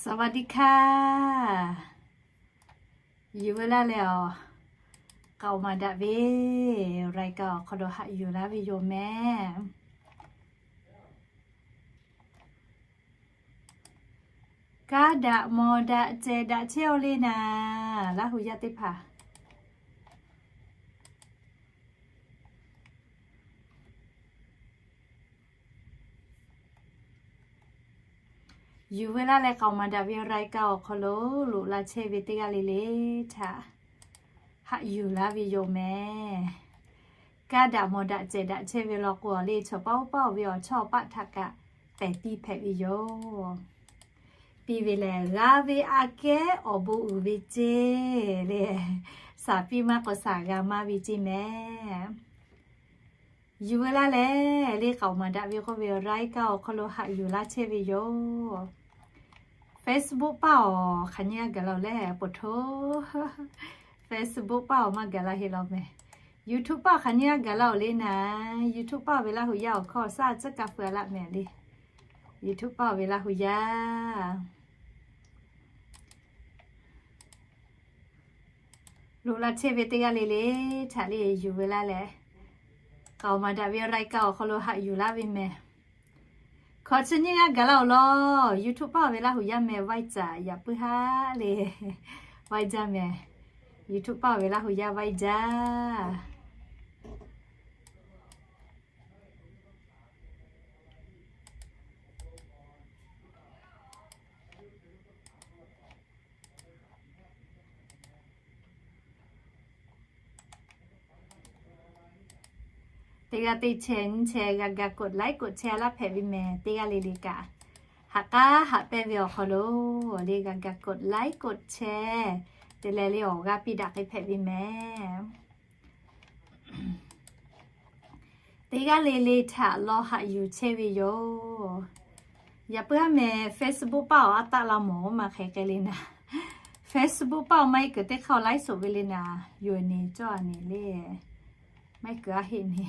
สวัสดีค่ะ Yuˬ veu laˇ leh awˬ, k'aoˍ maˍ daꞈ ve รายการ awˬ hk'aw lo haꞈ yuˬ laˇ ve yoˬ mehˍ. Kaˇ daꞈ mawˬ daꞈ cehˬ daꞈ chehˇ-aw le naˍ, Laˇ hu yaˇ teˇ hpaˍ. Yuˬ veu laˇ leh k'aoˍ maˍ daꞈ ve รายการ awˬ hk'aw lo loꞈ la chehˇ ve teˇ g'aˇ le le htaꞈ haꞈ yuˬ laˇ ve yoˬ mehˍ. Kaˇ daꞈ mawˬ daꞈ cehˬ daꞈ chehˇ ve law k'o, awˬ le chaw paˆ oˇ paˆ-oˬ ve awˬ chawˇ awˬ paˆ htaꞈ kaꞈ pehˬ piˇ hpehꞈ ve yoˬ. Piˇ ve lehˬ, g'a ve aꞈ kehˉ awˬ bon uiˍ ve ceˇ le, saˍ piˇ maˇ k'o saˍ g'a maˇ ve ceˇ mehˍ. Yuˬ veu laˇ leh, le k'aoˍ maˍ daꞈ ve k'oˆ ve รายการ awˬ hk'aw lo haꞈ yuˬ laˇ chehˇ ve yoˬ. Facebook paˆ awˬ hk'aˬ nyi g'a gaˬ la-oˬ leh, poˬ htoˇ. Facebook paˆ awˬ maˇ gaˬ la heˆ law mehˍ. YouTube paˆ awˬ hk'aˬ nyi g'a gaˬ la-oˬ le naˍ. YouTube paˆ ve Laˇ hu yaˇ awˬ hkawˇ saˉ tcuhˉ kaˇ feu-a laˆ mehˍ le. YouTube paˆ ve Laˇ hu yaˇ loꞈ la chehˇ ve teˇ g'aˇ le le htaꞈ le yuˬ veu laˇ leh, k'aoˍ maˍ daꞈ ve รายการ awˬ hk'aw lo haꞈ yuˬ laˇ ve mehˍ. Hkawꞈ chi nyiˇ g'aˇ gaˬ la-oˬ law. YouTube paˆ ve Laˇ hu yaˇ meh vaiˇ caꞈ yaꞈ puiˉ haˉ le, vaiˇ jaˇ mehˍ. YouTube paˆ ve Laˇ hu yaˇ vaiˇ jaˇ. Teˇ g'aˇ teˇ chehˇ nyiˇ chehˇ g'a ga กดไลค์ กดแชร์ laˇ hpehꞈ ve mehˍ. Teˇ g'aˇ le le kaꞈ, haꞈ k'aˉ haꞈ pehnˇ ve awˬ hk'aw lo le g'a ga กดไลค์ กดแชร์ te leh le awˬ g'aˇ piˇ daꞈ k'ai hpehꞈ ve mehˍ. Teˇ g'aˇ le le htaꞈ law haꞈ yuˬ chehˇ ve yoˬ. Yaꞈ puiˉ haˉ mehˍ, Facebook paˆ awˬ aˉ taˆ la mawˬ-oˬ maˇ hk'e k'ai le naˍ. Facebook paˆ awˬ maˇ heˆ kuiˬ teˇ hk'aˇ awˬ ไลฟ์สด ve le naˍ. Yonˍ neˍ cawˇ-a neˍ le, maˇ heˆ kuiˬ aˇ heˆ neˍ.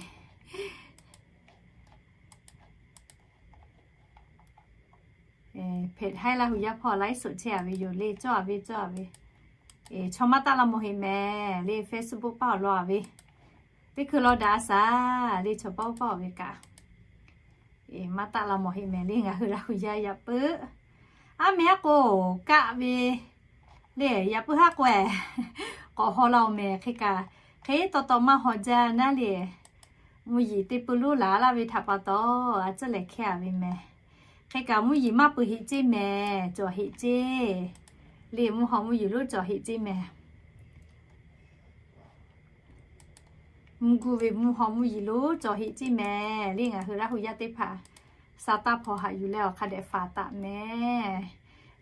Hpehꞈ haiˉ Laˇ hu yaˇ hpawˇ ไลฟ์สด chehˇ-a ve yoˬ le, cawˇ-a ve cawˇ-a ve. Chaw maˇ taˆ la mawˬ heˆ mehˍ le, Facebook paˆ awˬ law-a ve. Teˇ hkui law daꞈ-a shaˍ le, chaw paˆ oˇ paˆ-oˬ ve kaꞈ. Maˇ taˆ la mawˬ heˆ mehˍ le, ngaˬ hui Laˇ hu yaˇ yaꞈ puiˉ. Aˉ mehˍ aˉ k'o, kaˆ ve le yaꞈ puiˉ haˉ k'o-e, k'awꞈ haw la-oˬ mehˍ. Hk'e kaꞈ, hk'e taw taw maˇ haw jaˇ naˉ le. Mvuhˇ yiˍ teˇ pui lonˉ laˬ laˇ ve htaꞈ pa taw, a tcuhˉ lehˬ hkehˇ-a ve mehˍ. Hk'e kaꞈ mvuhˇ yiˍ maˇ pui heˆ ceˇ mehˍ, cawˬ heˆ ceˇ le. Mvuhˇ haw mvuhˇ yiˍ lonˉ cawˬ heˆ ceˇ mehˍ. Mvuhˇ gu ve mvuhˇ haw mvuhˇ yiˍ lonˉ cawˬ heˆ ceˇ mehˍ le. Ngaˬ hui Laˇ hu yaˇ teˇ hpaˍ sa taˇ hpaw haꞈ yuˬ leh awˬ hk'a dehꞈ faˍ taˍ mehˍ.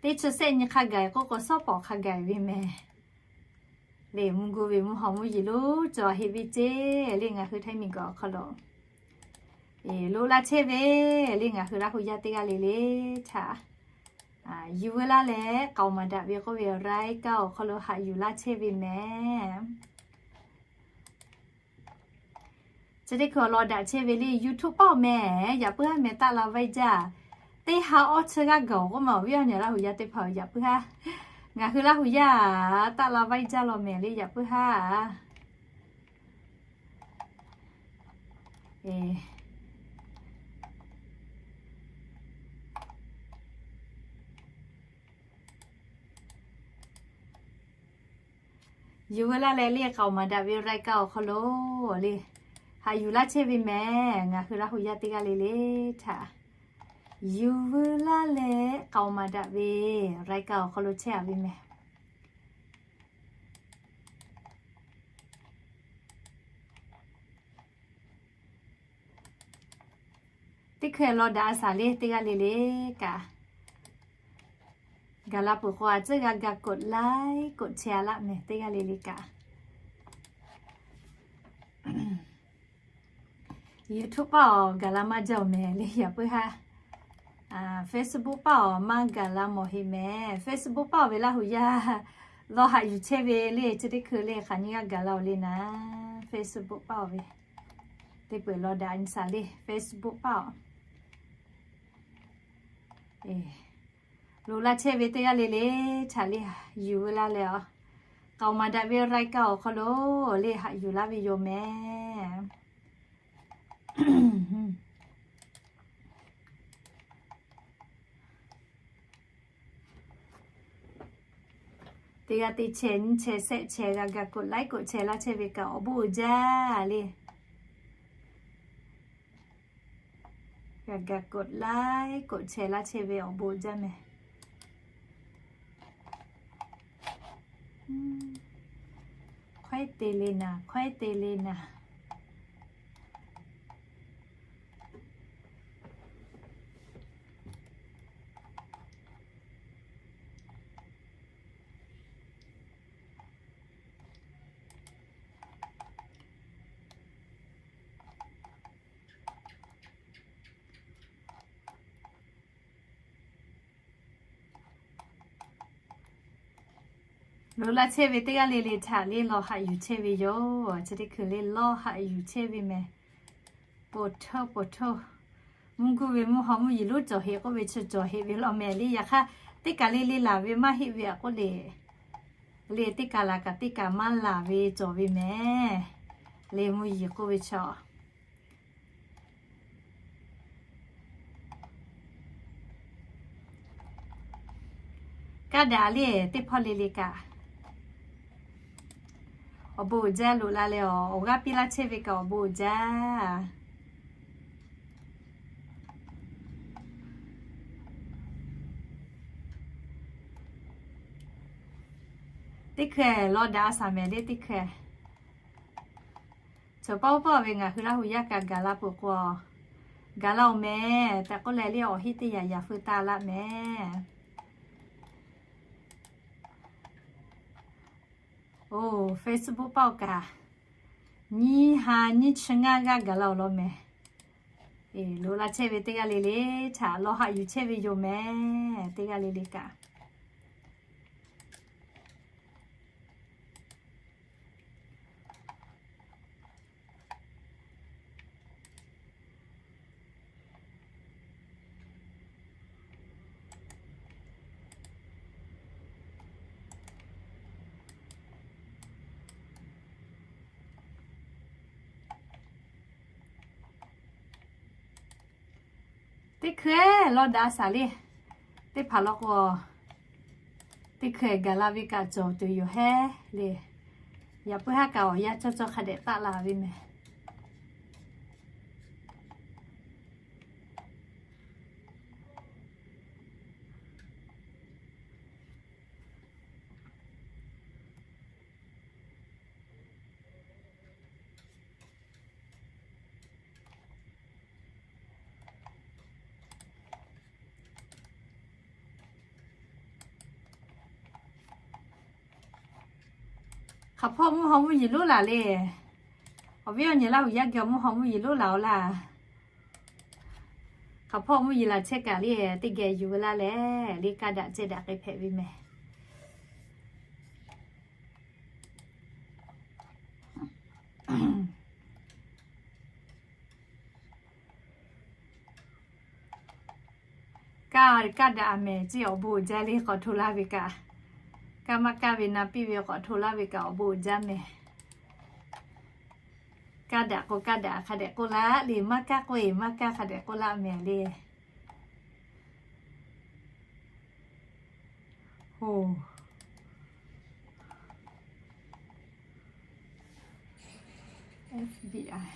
Teˇ chi sehˆ nyi hk'a gaˬ k'oˆ k'o, shawˉ pawˍ hk'a gaˬ ve mehˍ. Le mvuhˇ gu ve mvuhˇ haw mvuhˇ yiˍ lonˉ cawˬ heˆ ve ceˇ le. Ngaˬ hui Htaiˇ miˬ guiˬ awˬ hk'aw lo loꞈ la chehˇ ve le, ngaˬ hui Laˇ hu yaˇ teˇ g'aˇ le le htaꞈ yuˬ veu laˇ leh, k'aoˍ maˍ daꞈ ve k'oˆ ve รายการ awˬ hk'aw lo haꞈ yuˬ laˇ chehˇ ve mehˍ. Chi teˇ hkui awˬ lawn daꞈ chehˇ ve le, YouTube paˆ-oˬ mehˍ, yaꞈ puiˉ haˉ mehˍ taˆ la vaiˇ jaˇ. Teˇ ha awˇ chi g'aˇ gaˬ-oˬ k'oˆ ma awˬ viˉ awˬ nyi Laˇ hu yaˇ teˇ hpaˍ yaꞈ puiˉ haˉ. Ngaˬ hui Laˇ hu yaˇ taˆ la vaiˇ jaˇ law mehˍ le, yaꞈ puiˉ haˉ. Yuˬ veu laˇ leh le, k'aoˍ maˍ daꞈ ve รายการ awˬ hk'aw lo le, haꞈ yuˬ laˇ chehˇ ve mehˍ. Ngaˬ hui Laˇ hu yaˇ teˇ g'aˇ le le htaꞈ yuˬ veu laˇ leh k'aoˍ maˍ daꞈ ve รายการ awˬ hk'aw lo chehˇ-a ve mehˍ. Teˇ hkui law daꞈ-a shaˍ le, teˇ g'aˇ le le kaꞈ, gaˬ la peuˬ k'o, a tcuhˉ g'a ga กดไลค์ กดแชร์ laˆ mehˍ, teˇ g'aˇ le le kaꞈ. YouTube paˆ awˬ gaˬ la maˇ jaˇ-oˬ mehˍ le, yaꞈ puiˉ haˉ. Facebook paˆ awˬ maˇ gaˬ la mawˬ heˆ mehˍ. Facebook paˆ awˬ ve Laˇ hu yaˇ law haꞈ yuˬ chehˇ ve le, chi teˇ hkui le hk'aˬ nyi g'aˇ gaˬ la-oˬ le naˍ. Facebook paˆ awˬ ve teˇ peuˬ law daꞈ nyi shaˍ le, Facebook paˆ awˬ. Loꞈ la chehˇ ve teˇ g'aˇ le le htaꞈ le yuˬ ve laˇ leh a, k'aoˍ maˍ daꞈ ve รายการ awˬ hk'aw lo le haꞈ yuˬ laˇ ve yoˬ mehˍ. Teˇ g'aˇ teˇ chehˇ nyiˇ chehˇ shehˆ chehˇ g'a ga กดไลค์ กดแชร์ laˇ chehˇ ve kaꞈ awˬ bon uiˍ jaˇ le. G'a ga กดไลค์ กดแชร์ laˇ chehˇ ve awˬ bon uiˍ jaˇ mehˍ. Hkawehˉ te le naˍ, hkawehˉ te le naˍ. Loꞈ la chehˇ ve teˇ g'aˇ le le htaꞈ le lawˬ haꞈ yuˬ chehˇ ve yoˬ. Chi teˇ hkui le lawˬ haꞈ yuˬ chehˇ ve mehˍ. Poˬ htawˇ poˬ htawˇ, mvuhˇ guˇ ve mvuhˇ haw mvuhˇ yeˬ lonˉ cawˬ heꞈ k'oˆ ve chi cawˬ heꞈ ve law mehˍ le. Yaꞈ hk'aˇ teˇ kaˬ le le laˬ ve maˇ heˆ ve a k'oˆ le, le teˇ kaˬ laˬ kaꞈ teˇ kaˬ maˇ laˬ ve cawˬ ve mehˍ le. Mvuhˇ yeˬ k'oˆ ve chi kaˇ daꞈ le teˇ hpawˇ le le kaꞈ awˬ bon uiˍ jaˇ. Loꞈ la leh awˬ g'aˇ piˇ laˇ chehˇ ve kaꞈ awˬ bon uiˍ jaˇ. Teˇ hkui lawˬ daꞈ a shaˍ mehˍ le teˇ hkui. Chaw paˆ uˉ paˆ ve ngaˬ hui Laˇ hu yaˇ kaꞈ gaˬ la peuˬ k'o, gaˬ la oˬ mehˍ tehꞈ k'oˆ leh le awˬ heˆ teˇ yaꞈ yaꞈ feu taˍ laˇ mehˍ. Oˬ, Facebook paˆ oˬ kaꞈ nyiˇ ha nyiˇ chi ngaˇ g'aˇ gaˬ la awˬ lawn mehˍ. Loꞈ la chehˇ ve teˇ g'aˇ le le htaꞈ lawˬ haꞈ yuˬ chehˇ ve yoˬ mehˍ. Teˇ g'aˇ le le kaꞈ Teˇ hkui lawˬ daꞈ a shaˍ le. Teˇ hpaˍ law k'o, teˇ hkui gaˬ la ve kaꞈ cawˬ tuˬ yoˬ hehˉ le. Yaꞈ puiˉ haˉ kaꞈ awˬ yanˇ cawˇ cawˇ hk'a dehꞈ taˆ la ve mehˍ. Hk'aˬ hpawˇ mvuhˇ haw mvuhˇ yeˬ lonˉ laˬ le. Awˬ viˉ awˬ nyi Laˇ hu yaˇ geh mvuhˇ haw mvuhˇ yeˬ lonˉ laˬ oˬ laˇ. Hk'aˬ hpawˇ mvuhˇ yeˬ laˬ chehˇ kaꞈ le teˇ geh yuˬ ve laˇ leh le kaˇ daꞈ ceh daꞈ k'ai hpehꞈ ve mehˍ. Kaˇ kaˇ daꞈ a mehˍ ceˇ awˬ bon uiˍ jaˇ le k'awꞈ hto laˇ ve kaꞈ. Kaˇ maˇ kaˇ ve na piˇ ve k'awꞈ hto laˇ ve kaꞈ awˬ bon uiˍ jaˇ mehˍ. Kaˇ daꞈ k'o kaˇ daꞈ hk'a dehꞈ k'oˆ laˇ le, maˇ kaˇ k'o e maˇ kaˇ hk'a dehꞈ k'oˆ laˇ mehˍ le. Oˬ, F B I.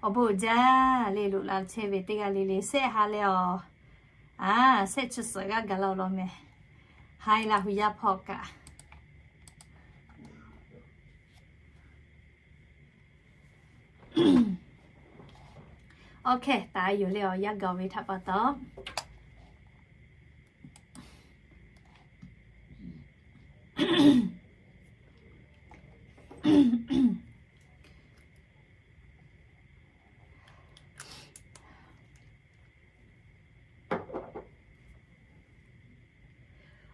Awˬ bon uiˍ jaˇ le, loꞈ la chehˇ ve teˇ g'aˇ le le sehˆ ha leh awˬ, a, sehˆ chi suhˍ g'aˇ gaˬ la awˬ lawn mehˍ. Hai Laˇ hu yaˇ hpawˇ kaꞈ. Awˬ hkehˇ taˍ yoˬ le awˬ yaˇ gaˬ ve htaꞈ pa taw.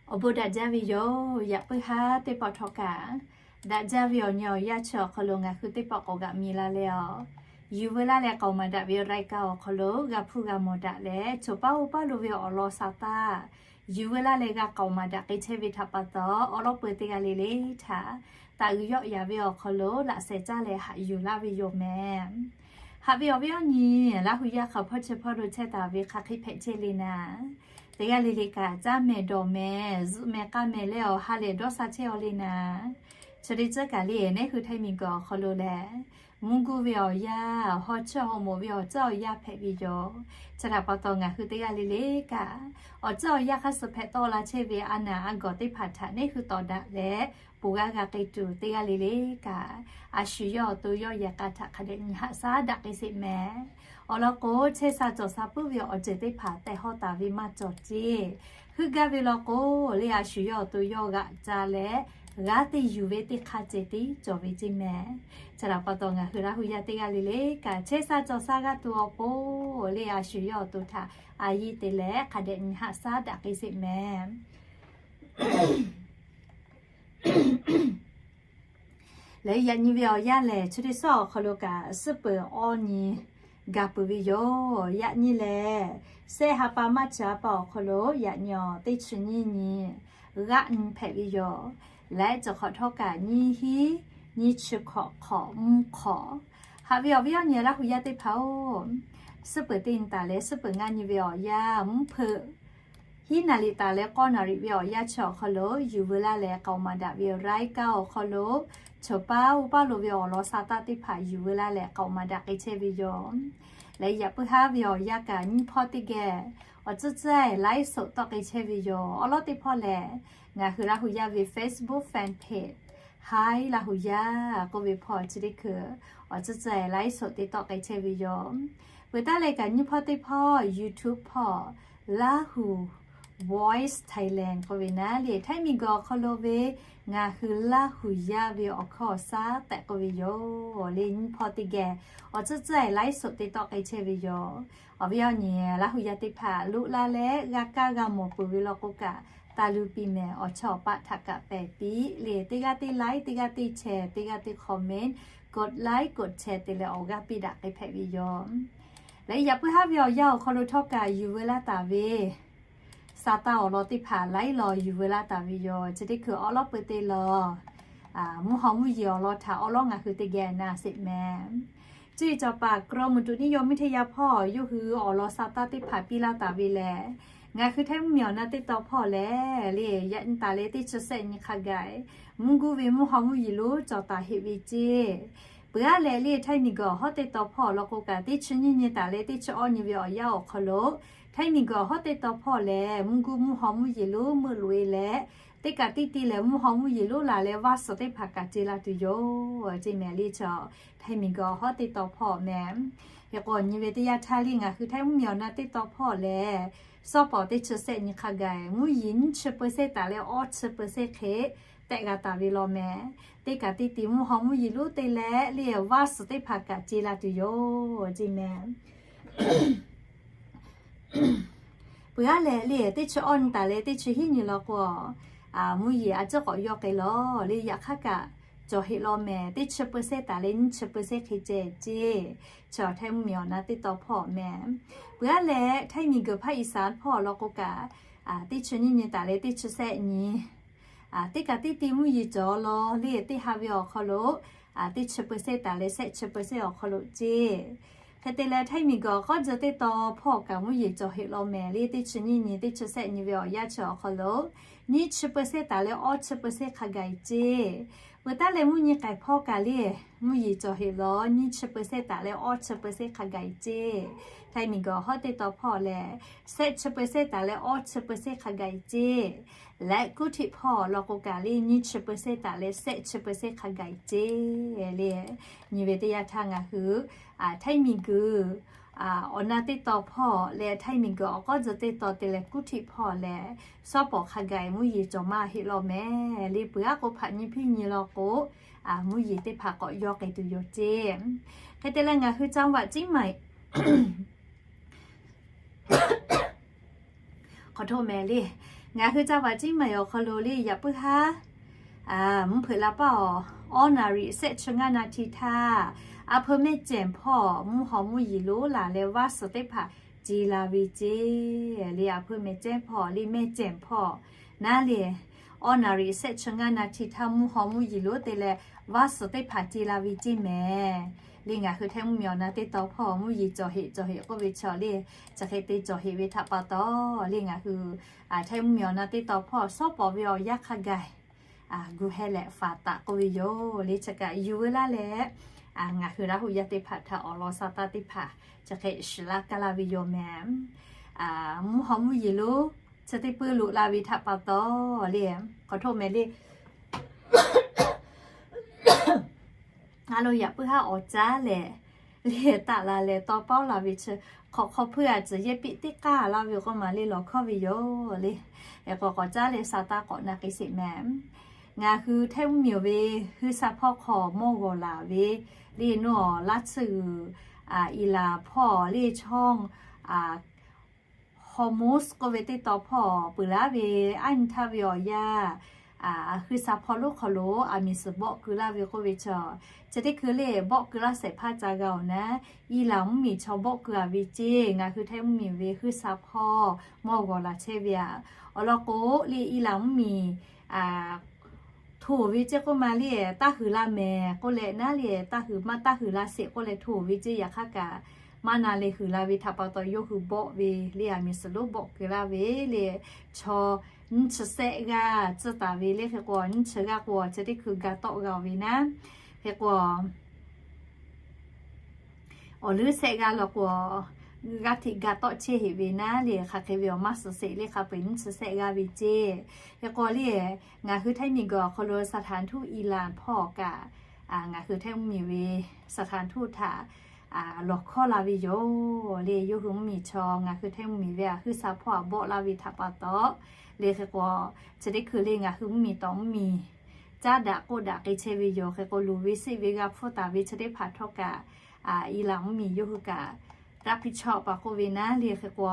Awˬ bon daꞈ jaˇ ve yoˬ. Yaꞈ puiˉ haˉ teˇ pawˆ htawˇ kaꞈ, daꞈ jaˇ ve awˬ nyi awˬ yanˇ chi awˬ hk'aw lo ngaˬ hui teˇ pawˆ k'awꞈ g'aꞈ mi la leh a, yuˬ veu laˇ leh k'aoˍ maˍ daꞈ ve รายการ awˬ hk'aw lo g'a hpuˇ g'a mawˬ daꞈ leh, choˬ paˉ oˇ paˉ lo ve awˬ lawn sa taˇ yuˬ veu laˇ leh g'a k'aoˍ maˍ daꞈ k'ai chehˇ ve htaꞈ pa taw, awˬ lawˉ peu teˇ g'aˇ le le htaꞈ taꞈ g'uiˬ yawˆ yaˍ ve awˬ hk'aw lo laꞈ sheh caˇ leh haꞈ yuˬ laˇ ve yoˬ mehˍ. Haꞈ ve awˬ viˉ awˬ nyi, Laˇ hu yaˇ hk'a hpawˇ chi hpawˇ lo chehˇ taˍ ve hk'aˬ hk'e hpehꞈ chehˇ le naˍ, teˇ g'aˇ le le kaꞈ caˇ mehˍ dawˬ mehˍ zuhꞈ mehˍ k'a mehˍ leh awˬ ha lehˬ dawˇ sha chehˇ aw le naˍ. Chi teˇ ceuˬ kaꞈ le, neˉ hui htaiˇ miˬ guiˬ awˬ hk'aw lo lehˬ, mvuhˇ guˇ ve awˬ yanˇ, haw chiˇ haw moˍ ve awˬ ceuˬ awˬ yanˇ hpehꞈ ve yoˬ. Chi htaꞈ pa taw ngaˬ hui teˇ g'aˇ le le kaꞈ, awˬ ceuˬ awˬ yanˇ hk'a suh hpehꞈ tawˆ la chehˇ ve a naˍ a gawˬ teˇ hpaˍ htaꞈ neˉ hui tawˍ daꞈ leh, ponˬ g'aˇ g'a k'ai tuˬ teˇ g'aˇ le le kaꞈ, a shu yawˇ awˬ to yawˇ yehˬ k'a htaꞈ hk'a dehꞈ nyi haꞈ shaˉ daꞈ k'ai sheˍ mehˍ. Awˬ lawn k'o, chehˇ sha cawˬ sha puiˉ ve awˬ ceuˬ teˇ hpaˍ tehꞈ hawˇ taˍ ve maˇ cawˬ ceˇ. Heuˆ gaˇ ve law k'o, le a shu yawˇ awˬ to yawˇ g'aꞈ ca leh, g'aˇ teˇ yuˬ ve teˇ hk'a ceh tiˉ cawˬ ve ceˇ mehˍ. Chi htaꞈ pa taw ngaˬ hui Laˇ hu yaˇ teˇ g'aˇ le le kaꞈ, chehˇ sha cawˬ sha g'a tuˬ awˬ pon, le a shu yawˇ awˬ to htaꞈ a yiˇ te leh hk'a dehꞈ nyi haꞈ shaˉ daꞈ k'ai sheˍ mehˍ. Leh yaꞈ nyi ve awˬ yanˇ lehˬ, chi teˇ suhˉ awˬ hk'aw lo kaꞈ suhˉ peuˬ awˇ nyi ga peuˬ ve yoˬ. Yaꞈ nyi lehˬ, shehˆ ha pa March ha pa awˬ hk'aw lo yaꞈ nyi awˬ teˇ chi nyiˇ nyi g'aˆ nyi hpehꞈ ve yoˬ. Laiˉ cawˬ hk'awꞈ htawˇ kaꞈ nyiˇ hinˉ nyiˇ chi hkawꞈ hk'awꞈ mvuhˇ hk'awꞈ. Haꞈ ve awˬ viˉ awˬ nyi Laˇ hu yaˇ teˇ hpaˍ-oˬ, suhˉ peuˬ teˇ nyi taˍ leh suhˉ peuˬ ngaˇ nyi ve awˬ yanˇ mvuhˇ hpeuꞈ hiˉ naˍ riˍ taˍ leh k'awˇ naˍ riˍ ve awˬ yanˇ chi awˬ hk'aw lo yuˬ veu laˇ leh k'aoˍ maˍ daꞈ ve รายการ awˬ hk'aw lo, choˬ paˉ oˇ paˉ lo ve awˬ lawn sa taˇ teˇ hpaˍ yuˬ veu laˇ leh k'aoˍ maˍ daꞈ k'ai chehˇ ve yoˬ. Leh yaꞈ puiˉ haˉ ve awˬ yanˇ kaꞈ nyiˇ hpawˇ teˇ geh awˬ tcuhˉ tcuhˉ ไลฟ์สด tawˆ k'ai chehˇ ve yoˬ. Awˬ lawn teˇ hpawˇ lehˬ, ngaˬ hui Laˇ hu yaˇ ve Facebook fan page Hi Laˇ hu yaˇ k'oˆ ve hpawˇ chi teˇ hkui awˬ tcuhˉ tcuhˉ ไลฟ์สด te tawˆ k'ai chehˇ ve yoˬ. Peuˬ taˉ leh kaꞈ nyiˇ hpawˇ teˇ hpawˇ YouTube hpawˇ Lahu Voice Thailand k'oˆ ve naˉ le, Htaiˇ miˬ guiˬ awˬ hk'aw lo ve ngaˬ hui Laˇ hu yaˇ ve awˬ hkawˇ awˬ shaˉ tehꞈ k'oˆ ve yoˬ. Le nyiˇ hpawˇ teˇ geh awˬ tcuhˉ tcuhˉ ไลฟ์สด te tawˆ k'ai chehˇ ve yoˬ. Awˬ viˉ awˬ nyi Laˇ hu yaˇ teˇ hpaˍ loꞈ la leh g'a kaˇ g'a mawˬ peuˬ ve law k'o kaꞈ, taˇ luˇ piˇ mehˍ. Awˬ chawˇ awˬ paˆ htaꞈ kaꞈ pehˬ piˇ le, teˇ g'aˇ teˇ like, teˇ g'aˇ teˇ share, teˇ g'aˇ teˇ comment, กดไลค์ กดแชร์ te leh awˬ g'aˇ piˇ daꞈ k'ai hpehꞈ ve yoˬ. Leh yaꞈ puiˉ haˉ ve awˬ yanˇ awˬ hk'aw lo htawˇ kaꞈ yuˬ veu laˇ taˍ ve sa taˇ awˬ lawn teˇ hpaˍ laiˉ law yuˬ veu laˇ taˍ ve yoˬ. Chi teˇ hkui awˉ lawˉ peu te law mvuhˇ haw mvuhˇ yeˬ awˬ lawn htaꞈ awˉ lawˉ ngaˬ hui teˇ geh na sheˍ mehˍ. Cuˇ yiˍ cawˬ paˍ กรมอุตุนิยมวิทยา hpawˇ yawˇ hui awˬ lawn sa taˇ teˇ hpaˍ piˇ laˇ taˍ ve lehˬ, ngaˬ hui Htaiˇ mvuhˇmiˬ awˬ na teˇ tawn hpawˇ lehˬ, le yaꞈ nyi taˍ leh teˇ chi sehˆ nyi hk'a gaˬ mvuhˇ guˇ ve mvuhˇ haw mvuhˇ yeˬ lonˉ cawˬ taˍ heꞈ ve ceˇ. Peuˬ aˉ leh le Htaiˇ miˬ guiˬ awˬ hawˉ teˇ tawn hpawˇ awˬ lawn k'o kaꞈ, teˇ chi nyiˇ nyi taˍ leh teˇ chi awˇ nyi ve awˬ yanˇ awˬ hk'aw lo, Htaiˇ miˬ guiˬ awˬ hawˉ teˇ tawn hpawˇ lehˬ, mvuhˇ guˇ mvuhˇ haw mvuhˇ yeˬ lonˉ meuˆ loꞈ e leh, teˇ kaꞈ teˇ ti lehˬ mvuhˇ haw mvuhˇ yeˬ lonˉ laˬ leh vaˇ suhˍ teˇ hpaˍ kaꞈ ce la tuˬ yoˬ ceˇ mehˍ le. Chaw Htaiˇ miˬ guiˬ awˬ hawˉ teˇ tawn hpawˇ mehˍ. Hk'e k'o nyi ve teˇ yanˇ htaˇ le ngaˬ hui Htaiˇ mvuhˇmiˬ awˬ na teˇ tawn hpawˇ lehˬ, sawˉ pawˍ teˇ chi sehˆ nyi hk'a gaˬ mvuhˇ yeˬ nyiˇ chi peu sehˆ taˍ leh awˇ chi peu sehˆ hk'e tehꞈ g'a taˍ ve law mehˍ. Teˇ kaꞈ teˇ ti mvuhˇ haw mvuhˇ yeˬ lonˉ te leh le vaˇ suhˍ teˇ hpaˍ kaꞈ ce la tuˬ yoˬ ceˇ mehˍ. Peuˬ aˉ leh le teˇ chi awˇ nyi taˍ leh teˇ chi hiˉ nyi law k'o, mvuhˇ yeˬ a ciˉ k'awꞈ yawˇ k'ai law le. Yaꞈ hk'aˇ kaꞈ cawˬ heꞈ law mehˍ. Teˇ chi peu sehˆ taˍ leh nyiˇ chi peu sehˆ hk'e ceh ceˇ. Chaw Htaiˇ mvuhˇmiˬ awˬ na teˇ tawn hpawˇ mehˍ. Peuˬ aˉ leh Htaiˇ miˬ guiˬ hpaˇ Iˍsaˍ hpawˇ awˬ lawn k'o kaꞈ, teˇ chi nyiˇ nyi taˍ leh teˇ chi sehˆ nyi teˇ kaꞈ teˇ ti mvuhˇ yeˬ cawˬ law le teˇ ha ve awˬ hk'aw lo, teˇ chi peu sehˆ taˍ leh sehˆ chi peu sehˆ awˬ hk'aw lo ceˇ. Hk'e te leh Htaiˇ miˬ guiˬ awˬ k'awˉ tcuhˉ teˇ tawn hpawˇ kaꞈ mvuhˇ yeˬ cawˬ heꞈ law mehˍ le. Teˇ chi nyiˇ nyi teˇ chi sehˆ nyi ve awˬ yanˇ chi awˬ hk'aw lo, nyiˇ chi peu sehˆ taˍ leh awˇ chi peu sehˆ hk'a gaˬ ceˇ. Peuˬ taˉ leh mvuhˇ nyi k'ai hpawˇ kaꞈ le, mvuhˇ yeˬ cawˬ heꞈ law nyiˇ chi peu sehˆ taˍ leh awˇ chi peu sehˆ hk'a gaˬ ceˇ. Htaiˇ miˬ guiˬ awˬ hawˉ teˇ tawn hpawˇ lehˬ, sehˆ chi peu sehˆ taˍ leh awˇ chi peu sehˆ hk'a gaˬ ceˇ. Leh กรุงเทพ hpawˇ awˬ lawn k'o kaꞈ le nyiˇ chi peu sehˆ taˍ leh sehˆ chi peu sehˆ hk'a gaˬ ceˇ le. Nyi ve teˇ yanˇ htaˇ ngaˬ hui Htaiˇ miˬ guiˬ awˬ na teˇ tawn hpawˇ leh Htaiˇ miˬ guiˬ awˬ k'awˉ tcuhˉ teˇ tawn te leh กรุงเทพ hpawˇ lehˬ, sawˉ pawˍ hk'a gaˬ mvuhˇ yeˬ cawˬ maˇ heˆ law mehˍ le. Peuˬ aˉ k'o hpaꞈ nyi hpiˇ nyi law k'o, mvuhˇ yeˬ teˇ hpaˍ k'awꞈ yawˇ k'ai tuˬ yoˬ ceˇ. Hk'e te leh ngaˬ hui จังหวัดเชียงใหม่ hk'aw htawˇ mehˍ le, Ngaˬ hui ca vaꞈ ciˉ maˬ awˬ hk'aw lo le yaꞈ puiˉ haˉ mvuhˇ hpeuꞈ la paˉ awˬ, awˉ naˍ riˍ shehˆ chi ngaˇ naˍ htiˇ htaˇ, a hpeu mehˇ cehˬ hpawˇ mvuhˇ haw mvuhˇ yeˬ lonˉ laˬ leh vaˇ suhˍ teˇ hpaˍ ce la ve ceˇ le. A hpeu mehˇ cehˬ hpawˇ le, mehˇ cehˬ hpawˇ naˉ le, awˉ naˍ riˍ shehˆ chi ngaˇ naˍ htiˇ htaˇ mvuhˇ haw mvuhˇ yeˬ lonˉ te leh vaˇ suhˍ teˇ hpaˍ ce la ve ceˇ mehˍ le. Ngaˬ hui Htaiˇ mvuhˇmiˬ awˬ na teˇ tawn hpawˇ mvuhˇ yeˬ cawˬ heꞈ cawˬ heꞈ k'oˆ ve chaw le, chi hk'e te cawˬ heꞈ ve htaꞈ pa taw le ngaˬ hui Htaiˇ mvuhˇmiˬ awˬ na teˇ tawn hpawˇ shawˉ pawˍ ve awˬ yanˇ hk'a gaˬ gu heh leh faˍ taˍ k'oˆ ve yoˬ le. Chi kaꞈ yuˬ veu laˇ leh ngaˬ hui Laˇ huˍ yaˇ teˇ hpaˍ htaꞈ awˬ lawn sa taˇ teˇ hpaˍ chi hk'e shiˍ laˇ kaˇ laˇ ve yoˬ mehˍ. Mvuhˇ haw mvuhˇ yeˬ lonˉ chi teˇ peuˇ loꞈ la ve htaꞈ pa taw le, k'awꞈ htoˆ mehˍ le. A lo yaꞈ puiˉ haˉ awˬ caˉ lehˬ le taˆ la leh taw pawˉ la ve chi hk'awꞈ hk'aw hpuiˇ a tcuhˍ yehˇ piˆ teˇ k'aˇ laˇ ve k'oˆ maˬ le lawˬ hkawˇ ve yoˬ le. Hk'e k'o k'awꞈ caˉ leh sa taˇ k'awꞈ na k'ai sheˍ mehˍ. Ngaˬ hui Htaiˇ mvuhˇmiˬ ve huiˇ sa hpawˇ hk'aw mawˇ g'awˬ laˬ ve le, nawˬ laˇ tsuhˇ g'uiˬ Iˍlaˍ hpawˇ le chaw Hormuz k'oˆ ve teˇ tawn hpawˇ peuˬ laˇ ve aˉ nyi htaˇ ve awˬ yanˇ, huiˇ sa hpawˇ lonˉ hk'aw lo aˬ miˍ suhˍ bawˆ keu laˇ ve k'oˆ ve chaw, chi teˇ hkui le bawˆ keu laˇ shehˍ hpaˇ ca g'a awˬ naˉ, Iˍlaˍ mvuhˇmiˬ chaw bawˆ keu a ve ceˇ ngaˬ hui Htaiˇ mvuhˇmiˬ ve huiˇ sa hpawˇ mawˇ g'awˬ laˬ chehˇ ve aꞈ. Awˬ lawn k'o le Iˍlaˍ mvuhˇmiˬ hto ve ceˇ k'oˆ maˬ le taˇ huiˍ la mehˍ k'oˆ leh naˉ le taˇ huiˍ maˇ taˇ huiˍ la sheˍ k'oˆ leh hto ve ceˇ yaꞈ hk'aˇ kaꞈ maˇ na leh huiˍ la ve htaꞈ pa taw yawˇ hui bawˆ ve le aˬ miˍ suhˍ lonˉ bawˆ keu laˇ ve le chaw nyiˇ chi shehˆ g'aˇ tcuhˇ taˍ ve le. Hk'e k'o nyiˇ chi g'aˇ k'o chi teˇ hkui ga tawˆ g'a ve naˉ, hk'e k'o awˬ leuˉ shehˆ g'aˇ law k'o g'aˇ hteꞈ ga tawˆ chehˇ heꞈ ve naˉ le hk'aˬ hk'e ve awˬ maˇ suhˍ sheˍ le hk'a peu-eˬ nyiˇ chi shehˆ g'aˇ ve ceˇ. Hk'e k'o le ngaˬ hui Htaiˇ miˬ guiˬ awˬ hk'aw lo สถานทูต Iˍlaˍ hpawˇ kaꞈ ngaˬ hui Htaiˇ mvuhˇmiˬ ve สถานทูต htaꞈ lawˬ hkawˇ la ve yoˬ le. Yawˇ hui mvuhˇmiˬ chaw ngaˬ hui Htaiˇ mvuhˇmiˬ ve aꞈ huiˇ sa hpawˇ aꞈ bawˆ laˇ ve htaꞈ pa taw le hk'e k'o chi teˇ hkui le ngaˬ hui mvuhˇmiˬ tawꞈ mvuhˇmiˬ caˉ daꞈ k'oˆ daꞈ k'ai chehˇ ve yoˬ. Hk'e k'o luˬ ve seˆ ve g'a hpfuhˇ taˍ ve chi teˇ hpaˍ htawˇ kaꞈ Iˍlaˍ mvuhˇmiˬ yawˇ hui kaꞈ รับผิดชอบ pa k'oˆ ve naˉ le hk'e k'o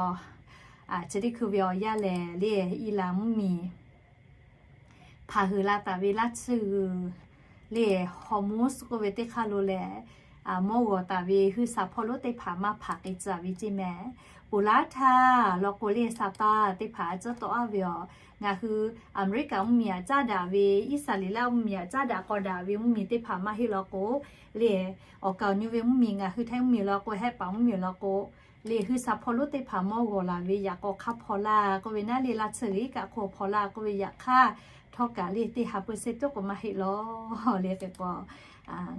chi teˇ hkui ve awˬ yanˇ lehˬ le Iˍlaˍ mvuhˇmiˬ hpanˍ huiˍ la taˍ ve laˇ tsuhˇ g'uiˬ le Hormuz k'oˆ ve teˇ hk'aˇ lo lehˬ mawˇ g'awˬ taˍ ve huiˇ sa hpawˇ lonˉ teˇ hpaˍ maˇ hpanˍ k'ai tcuh ve ceˇ mehˍ. Ponˬ laˇ htaˇ law k'o le sa taˇ teˇ hpaˍ a tcuhˉ tawˆ aˉ ve aˬ, ngaˬ hui Aˍmeˍriˆkaꞈ mvuhˇmiˬ aꞈ caˉ daꞈ ve Iˉsaˍreˍlaˆ mvuhˇmiˬ aꞈ caˉ daꞈ k'aw daꞈ ve mvuhˇmiˬ teˇ hpaˍ maˇ heˆ law k'o le awˬ kaˍ awˬ nyi ve mvuhˇmiˬ ngaˬ hui Htaiˇ mvuhˇmiˬ law k'o hehˆ paˍ mvuhˇmiˬ law k'o le huiˇ sa hpawˇ lonˉ teˇ hpaˍ mawˇ g'awˬ laˬ ve yaꞈ k'aw hk'aˇ hpaw laˇ k'oˆ ve naˉ le laˇ tsuhˇ g'uiˬ kaꞈ hk'aw hpaw laˇ k'oˆ ve yaꞈ hk'aˇ htawˇ kaꞈ le teˇ ha peu se tuˉ k'o maˇ heˆ law le hk'e k'o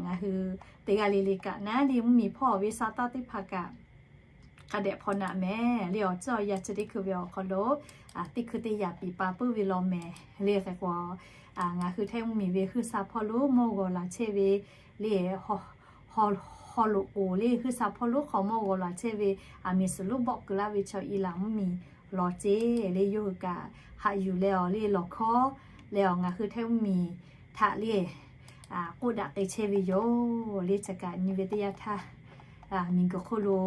ngaˬ hui teˇ g'aˇ le le kaꞈ naˉ le mvuhˇmiˬ hpawˇ ve sa taˇ teˇ hpaˍ kaꞈ hk'a dehꞈ hpaw naꞈ mehˍ le awˬ tcuhˇ awˬ yanˇ chi teˇ hkui ve awˬ hk'aw lo teˇ hkui teˇ yaꞈ piˍ pa puiˉ ve law mehˍ le hk'e k'o ngaˬ hui Htaiˇ mvuhˇmiˬ ve huiˇ sa hpawˇ lonˉ mawˇ g'awˬ laˬ chehˇ ve le haw loꞈ k'oˍ le huiˇ sa hpawˇ lonˉ hk'aw mawˇ g'awˬ laˬ chehˇ ve aˬ miˍ suhˍ lonˉ bawˆ keu laˇ ve chaw Iˍlaˍ mvuhˇmiˬ lawˬ ceˇ le yawˇ hui kaꞈ haꞈ yuˬ leh awˬ le lawˬ hkawˇ leh awˬ ngaˬ hui Htaiˇ mvuhˇmiˬ htaꞈ le k'oˆ daꞈ k'ai chehˇ ve yoˬ le. Chi kaꞈ nyi ve teˇ yanˇ htaˇ miˬguiˬ hk'oˆ lo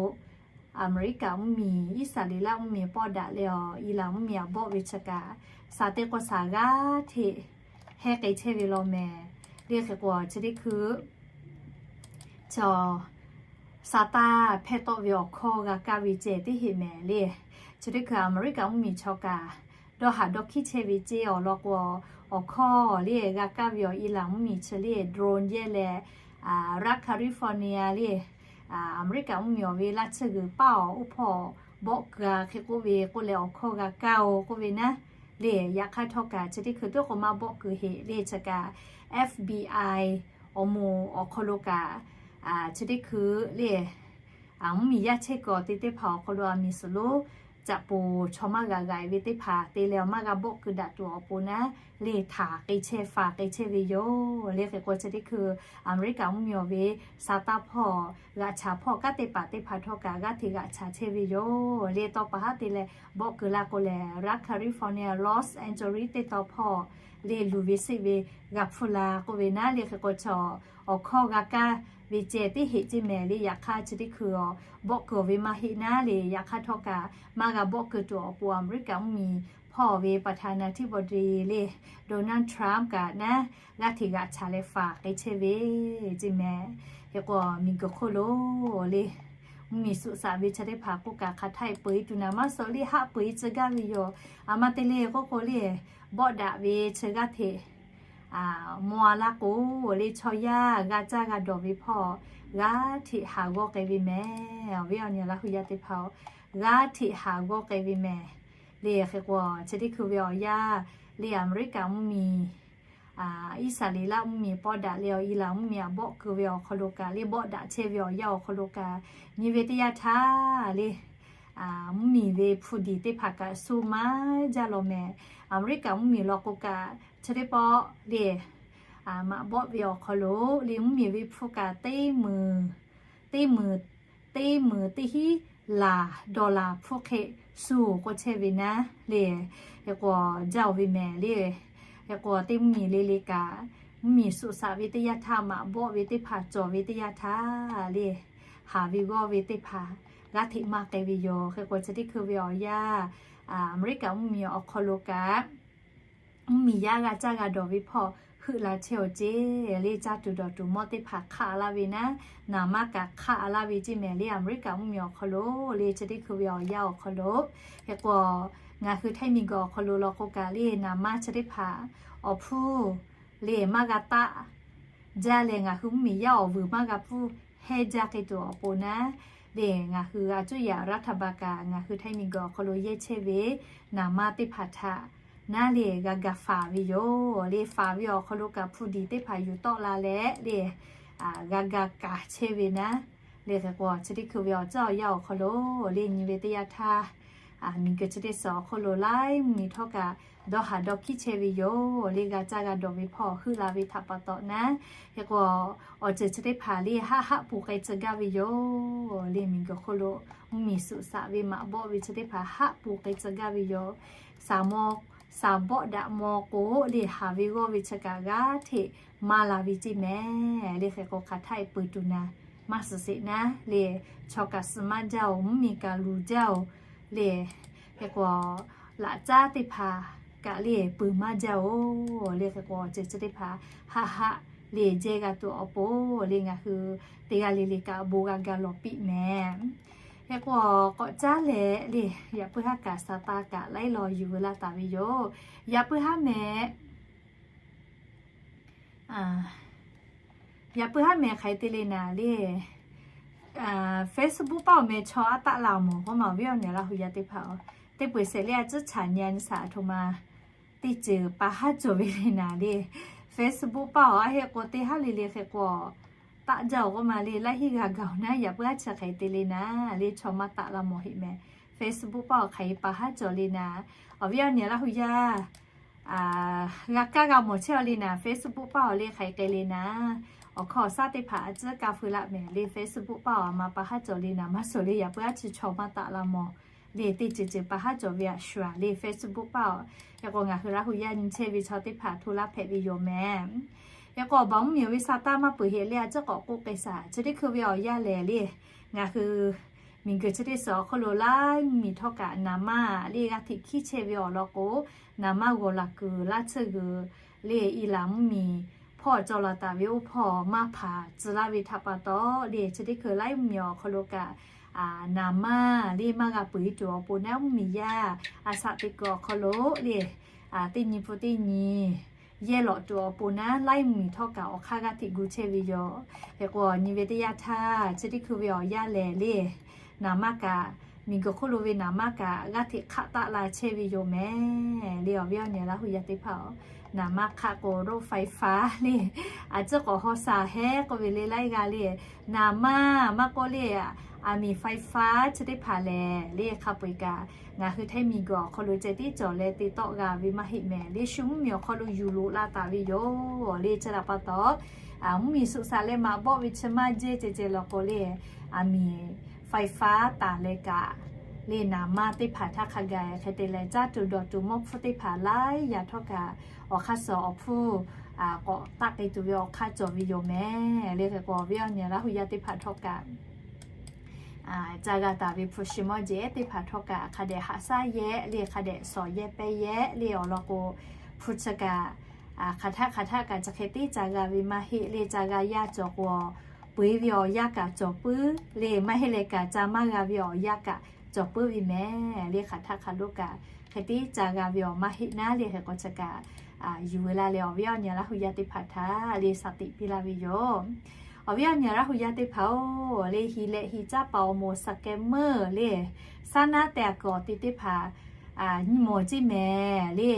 Aˍmeˍriˆkaꞈ mvuhˇmiˬ, Iˉsaˍreˍlaˆ mvuhˇmiˬ pawˆ daꞈ leh awˬ Iˍlaˍ mvuhˇmiˬ aꞈ bawˆ ve chi kaꞈ saˍ teˇ k'o saˍ g'aˇ hteꞈ hehˇ k'ai chehˇ ve law mehˍ le hk'e k'o chi teˇ hkui chaw sa taˇ hpehˇ tawˆ ve awˬ hkawˇ g'a kaˇ ve ceh teˇ heˆ mehˍ le. Chi teˇ hkui Aˍmeˍriˆkaꞈ mvuhˇmiˬ chaw kaꞈ dawˇ haꞈ dawˇ hkiˇ chehˇ ve ceˇ awˬ lawn k'o awˬ hkawˇ le g'a kaˇ ve awˬ Iˍlaˍ mvuhˇmiˬ chi le drone yehˇ leh Rak California le Aˍmeˍriˆkaꞈ mvuhˇmiˬ awˬ ve laˇ tsuhˇ g'uiˬ paˇ awˬ oˇ hpawˇ bawˆ keu a hk'e k'oˆ ve k'oˆ leh awˬ hkawˇ g'a kaˇ oˬ k'oˆ ve naˉ le. Yaꞈ hk'aˇ htawˇ kaꞈ chi teˇ hkui tuˉ k'o maˇ bawˆ keu heꞈ le chi kaꞈ F B I awˬ moˍ awˬ hk'aw lo kaꞈ chi teˇ hkui le mvuhˇmiˬ yaˇ chehˇ kuiˬ awˬ te teˇ hpaˍ awˬ hk'aw lo aˬ miˍ suhˍ lonˉ caꞈ poˍ chaw maˇ g'a g'aiˬ ve teˇ hpaˍ te leh awˬ maˇ g'a bawˆ keu daꞈ tuˬ awˬ pon naˉ le htaꞈ k'ai chehˇ faˍ k'ai chehˇ ve yoˬ le hk'e k'o chi teˇ hkui Aˍmeˍriˆkaꞈ mvuhˇmiˬ awˬ ve sa taˇ hpawˇ g'aꞈ chaˍ hpawˇ kanˉ teˇ hpaˍ teˇ hpaˍ htawˇ kaꞈ g'aˇ hteꞈ g'aꞈ chaˍ chehˇ ve yoˬ le. Tawˇ pa haˉ te leh bawˆ keu laˇ k'o lehˬ Rak California Los Angeles teˇ tawn hpawˇ le luˬ ve seˆ ve g'a hpfuhˇ la k'oˆ ve naˉ le hk'e k'o chaw awˬ hkawˇ g'a kaˇ ve ceh teˇ heˆ ceˇ mehˍ le. Yaꞈ hk'aˇ chi teˇ hkui awˬ bawˆ keu ve maˇ heˆ naˉ le. Yaꞈ hk'aˇ htawˇ kaꞈ maˇ g'a bawˆ keu tuˬ awˬ pon Aˍmeˍriˆkaꞈ mvuhˇmiˬ hpawˇ ve ประธานาธิบดี le Donald Trump kaꞈ naˉ g'aˇ hteꞈ g'aꞈ chaˍ leh faˍ k'ai chehˇ ve ceˇ mehˍ. Hk'e k'o miˬguiˬ hk'oˆ lo le mvuhˇmiˬ suꞈ shaꞈ ve chi teˇ hpaˍ k'oˆ kaꞈ hk'aˬ htaˆ e peuˬ e tuˬ naˍ maˇ suh le haˆ peuˬ e tcuh gaˇ ve yoˬ. A ma te le k'oˆ k'o le bawˆ daꞈ ve chi g'aˇ hteꞈ mawˇ a laˇ k'o le chaw yaˇ g'a caˇ g'a dawˬ ve hpawˇ g'aˇ hteꞈ haˍ g'awˇ k'ai ve mehˍ. Awˬ viˉ awˬ nyi Laˇ hu yaˇ teˇ hpaˍ-oˬ, g'aˇ hteꞈ haˍ g'awˇ k'ai ve mehˍ. Le hk'e k'o chi teˇ hkui ve awˬ yanˇ le Aˍmeˍriˆkaꞈ mvuhˇmiˬ, Iˉsaˍreˍlaˆ mvuhˇmiˬ pawˇ daꞈ leh awˬ Iˉlaꞈ mvuhˇmiˬ aꞈ bawˆ keu ve awˬ hk'aw lo kaꞈ le bawˆ daꞈ chehˇ ve awˬ yanˇ awˬ hk'aw lo kaꞈ nyi ve teˇ yanˇ htaˇ le mvuhˇmiˬ ve hpu diˬ teˇ hpaˍ kaꞈ suh maˇ jaˇ law mehˍ. Aˍmeˍriˆkaꞈ mvuhˇmiˬ law k'o kaꞈ chi teˇ pawˆ le maꞈ bawˆ ve awˬ hk'aw lo le mvuhˇmiˬ ve hpu kaꞈ teˇ meuˍ teˇ meuˍ teˇ meuˍ teˇ hinˉ laˬ dollar hpu hk'e suh k'oˆ chehˇ ve naˉ le. Hk'e k'o jaˇ-oˬ ve mehˍ le. Hk'e k'o teˇ mvuhˇmiˬ le le kaꞈ mvuhˇmiˬ suꞈ shaꞈ ve teˇ yanˇ htaˇ maꞈ bawˆ ve teˇ hpaˍ cawˬ ve teˇ yanˇ htaˇ le haˍ ve g'awˇ ve teˇ hpaˍ g'aˇ hteꞈ maˇ k'ai ve yoˬ. Hk'e k'o chi teˇ hkui ve awˬ yanˇ Aˍmeˍriˆkaꞈ mvuhˇmiˬ awˬ hk'aw lo kaꞈ mvuhˇmiˬ yaˇ g'a caˇ g'a dawˬ ve hpawˇ heuˆ la chehˇ-oˬ ceˇ le. Caˇ tuˬ dawˬ tuˬ mawˇ teˇ hpaˍ hk'aˆ laˇ ve naˉ, naˍ maˇ kaꞈ hk'aˆ laˇ ve ceˇ mehˍ le Aˍmeˍriˆkaꞈ mvuhˇmiˬ awˬ hk'aw lo le chi teˇ hkui ve awˬ yanˇ awˬ hk'aw lo. Hk'e k'o ngaˬ hui htaiˇ miˬguiˬ awˬ hk'aw lo law k'o kaꞈ le naˍ maˇ chi teˇ hpaˍ awˬ hpfuhˇ le maˇ g'a taˆ jaˇ leh ngaˬ hui mvuhˇmiˬ yaˇ awˬ vuiˬ maˇ g'a pfuhˇ hehnˇ jaˇ k'ai tuˬ awˬ pon naˉ le ngaˬ hui a cuˇ yaꞈ รัฐบาล kaꞈ ngaˬ hui htaiˇ miˬguiˬ awˬ hk'aw lo yehˇ chehˇ ve naˍ maˇ teˇ hpaˍ htaꞈ naˉ le g'a ga faˍ ve yoˬ le. Faˍ ve awˬ hk'aw lo kaꞈ hpu diˬ teˇ hpaˍ yuˬ tawˆ la leh le g'a ga kaˍ chehˇ ve naˉ le. Hk'e k'o chi teˇ hkui ve awˬ ceuˬ awˬ yanˇ awˬ hk'aw lo le nyi ve teˇ yanˇ htaˇ miˬguiˬ chi teˇ suhˍ awˬ hk'aw lo laiˉ mvuhˇmiˬ htawˇ kaꞈ dawˇ haˍ dawˇ hkiˉ chehˇ ve yoˬ le. G'a caˇ g'a dawˬ ve hpawˇ heuˆ la ve htaꞈ pa taw naˉ. Hk'e k'o awˬ ceuˬ chi teˇ hpaˍ le haˆ haˆ poˬ k'ai tcuh gaˇ ve yoˬ le. Miˬguiˬ hk'oˆ lo mvuhˇmiˬ suꞈ shaꞈ ve maꞈ bawˆ ve chi teˇ hpaˍ haˆ poˬ k'ai tcuh gaˇ ve yoˬ. Shaˍ mawˇ shaˍ bawˆ daꞈ mawˇ k'o le haˍ ve g'awˇ ve chi kaꞈ g'aˇ hteꞈ maˇ la ve ceˇ mehˍ le. Hk'e k'o hk'aˬ htaˆ e peuˬ tuˬ naˍ maˇ suhˍ sheˍ naˉ le chaw kaꞈ suh maˇ jaˇ-oˬ, mvuhˇmiˬ kaꞈ luˬ jaˇ-oˬ le. Hk'e k'o laꞈ caˉ teˇ hpaˍ kaꞈ le peuˬ maˇ jaˇ-oˬ le. Hk'e k'o ceh chi teˇ hpaˍ haˆ haˆ le jehˇ g'a tuˬ awˬ pon le ngaˬ hui teˇ g'aˇ le le kaꞈ bon g'a ga lawˬ piˇ mehˍ. Hk'e k'o k'awꞈ caˉ leh le yaꞈ puiˉ haˉ kaꞈ saˍ taˍ kaꞈ laiˉ law yuˬ veu laˇ taˍ ve yoˬ. Yaꞈ puiˉ haˉ mehˍ Yaꞈ puiˉ haˉ mehˍ hk'aˬ hk'e te le naˍ le, Facebook paˆ awˬ meh chaw aˉ taˆ la mawˬ k'oˆ ma awˬ viˉ awˬ nyi Laˇ hu yaˇ teˇ hpaˍ-oˬ, teˇ peu eˬ shehˍ le a ciˉ chaꞈ nyi a nyi shaˍ a htoꞈ ma teˇ ceuˬ pa haˉ cawˬ ve le naˍ le. Facebook paˆ awˬ aˉ heˆ k'o teˇ haˉ le le hk'e k'o taˆ jaˇ-oˬ k'oˆ ma le, laiˉ hinˉ g'a gaˬ-oˬ naˉ yaꞈ puiˉ haˉ chi hk'aˬ hk'e te le naˍ le chaw maˇ taˆ la mawˬ heˆ mehˍ. Facebook paˆ awˬ hk'aˬ hk'e pa haˉ cawˬ le naˍ, awˬ viˉ awˬ nyi Laˇ hu yaˇ g'a kaˇ g'a mawˬ chehˇ-aw le naˍ, Facebook paˆ awˬ le hk'aˬ hk'e te le naˍ, awˬ hkawˇ awˬ shaˉ teˇ hpaˍ a ciˉ kaˇ feu laˆ mehˍ le. Facebook paˆ awˬ a ma pa haˉ cawˬ le naˍ maˇ suhˍ le yaꞈ puiˉ haˉ chi chaw maˇ taˆ la mawˬ le. Teˇ ceuˬ ceuˬ pa haˉ cawˬ ve a shuˍ a le Facebook paˆ awˬ. Yaꞈ k'o ngaˬ hui Laˇ hu yaˇ nyi chehˇ ve chaw teˇ hpaˍ hto laˇ hpehꞈ ve yoˬ mehˍ. Yaꞈ k'o awˬ baˬ mvuhˇmiˬ ve sa taˇ maˇ peuˬ heˆ le a ciˉ k'awꞈ k'oˆ k'ai shaˍ. Chi teˇ hkui ve awˬ yanˇ lehˬ le ngaˬ hui miˬguiˬ chi teˇ suhˍ awˬ hk'oˆ lo laiˉ mvuhˇmiˬ htawˇ kaꞈ naˍ maˇ le g'aˇ hteꞈ hkiˉ chehˇ ve awˬ lawn k'o, naˍ maˇ g'awˬ laˬ kuiˬ laˇ tsuhˇ g'uiˬ le iˉ laˍ mvuhˇmiˬ hpawˇ cawˬ laˬ taˍ ve oˇ hpawˇ maˇ hpaˍ tcuh laˇ ve htaꞈ pa taw le chi teˇ hkui laiˉ mvuhˇmiˬ awˬ hk'aw lo kaꞈ naˍ maˇ le maˇ g'a peuˬ e tuˬ awˬ pon naˉ mvuhˇmiˬ yaˇ a shaꞈ teꞈ kuiˬ awˬ hk'aw lo le teˇ nyi hpu teˇ nyi yehˇ lawꞈ tuˬ awˬ pon naˉ laiˉ mvuhˇmiˬ htawˇ kaꞈ awˬ hk'aˇ g'aˇ hteꞈ gu chehˇ ve yoˬ. Hk'e k'o nyi ve teˇ yanˇ htaˇ chi teˇ hkui ve awˬ yanˇ lehˬ le naˍ maˇ kaꞈ miˬguiˬ hk'oˆ lo ve naˍ maˇ kaꞈ g'aˇ hteꞈ hk'aˆ taˆ la chehˇ ve yoˬ mehˍ le. Awˬ viˉ awˬ nyi Laˇ hu yaˇ teˇ hpaˍ-oˬ, naˍ maˇ hk'aˆ k'o รถไฟฟ้า le a ciˉ k'awꞈ haw sha hehˉ k'oˆ ve le laiˉ g'aˇ le naˍ maˇ maˇ k'oˆ le aˬ miˍ ไฟฟ้า chi teˇ hpaˍ lehˬ le hk'a peu eˬ kaꞈ ngaˬ hui htaiˇ miˬguiˬ awˬ hk'aw lo ceh tiˉ cawˬ leh te tawˆ g'a ve maˇ heˆ mehˍ le. Shu mvuhˇmiˬ awˬ hk'aw lo yuˬ loꞈ la taˍ ve yoˬ le. Chi htaꞈ pa taw mvuhˇmiˬ suꞈ shaꞈ leh maꞈ bawˆ ve chi maˇ jehˇ ceh ceh law k'o le aˬ miˍ ไฟฟ้า taˍ leh kaꞈ le naˍ maˇ teˇ hpaˍ htaˇ hk'a gaˬ hk'e te leh caˇ tuˬ dawˬ tuˬ mawˇ hpfuhˇ teˇ hpaˍ laiˉ yaꞈ htawˇ kaꞈ awˬ hk'aˇ suhˍ awˬ hpfuhˇ k'awꞈ taˆ k'ai tuˬ ve awˬ hk'aˇ cawˬ ve yoˬ mehˍ le. Hk'e k'o awˬ viˉ awˬ nyi Laˇ hu yaˇ teˇ hpaˍ htawˇ kaꞈ ca g'a taˍ ve hpu shi mawˇ jehˬ teˇ hpaˍ htawˇ kaꞈ hk'a dehꞈ haꞈ shaˉ yehˇ le, hk'a dehꞈ shawˍ yehˇ pehˇ yehˇ le awˬ lawn k'o, hpu chi kaꞈ hk'aˬ htaˆ hk'aˬ htaˆ kaꞈ chi hk'e teˇ ca g'a ve maˇ heˆ le. Ca g'a yaˇ cawˬ k'o, peuˬ ve awˬ yanˇ kaꞈ cawˬ puiˉ le, maˇ heˆ leh kaꞈ ca maˇ g'a ve awˬ yanˇ kaꞈ cawˬ puiˉ ve mehˍ le. Hk'aˬ htaˆ hk'aˬ lo kaꞈ hk'e teˇ ca g'a ve awˬ maˇ heˆ naˉ le. Hk'e k'o chi kaꞈ yuˬ ve la leh awˬ viˉ awˬ nyi Laˇ hu yaˇ teˇ hpaˍ htaꞈ le shaˍ tiꞈ piˇ laˇ ve yoˬ. Awˬ viˉ awˬ nyi Laˇ hu yaˇ teˇ hpaˍ-oˬ le, hiˍ lehꞈ hiˍ caˇ paˍ awˬ moˍ saˍ keh meuˇ le, saˉ naˉ teh a kuiˬ awˬ ti teˇ hpaˍ nyi mawˬ ceˇ mehˍ le.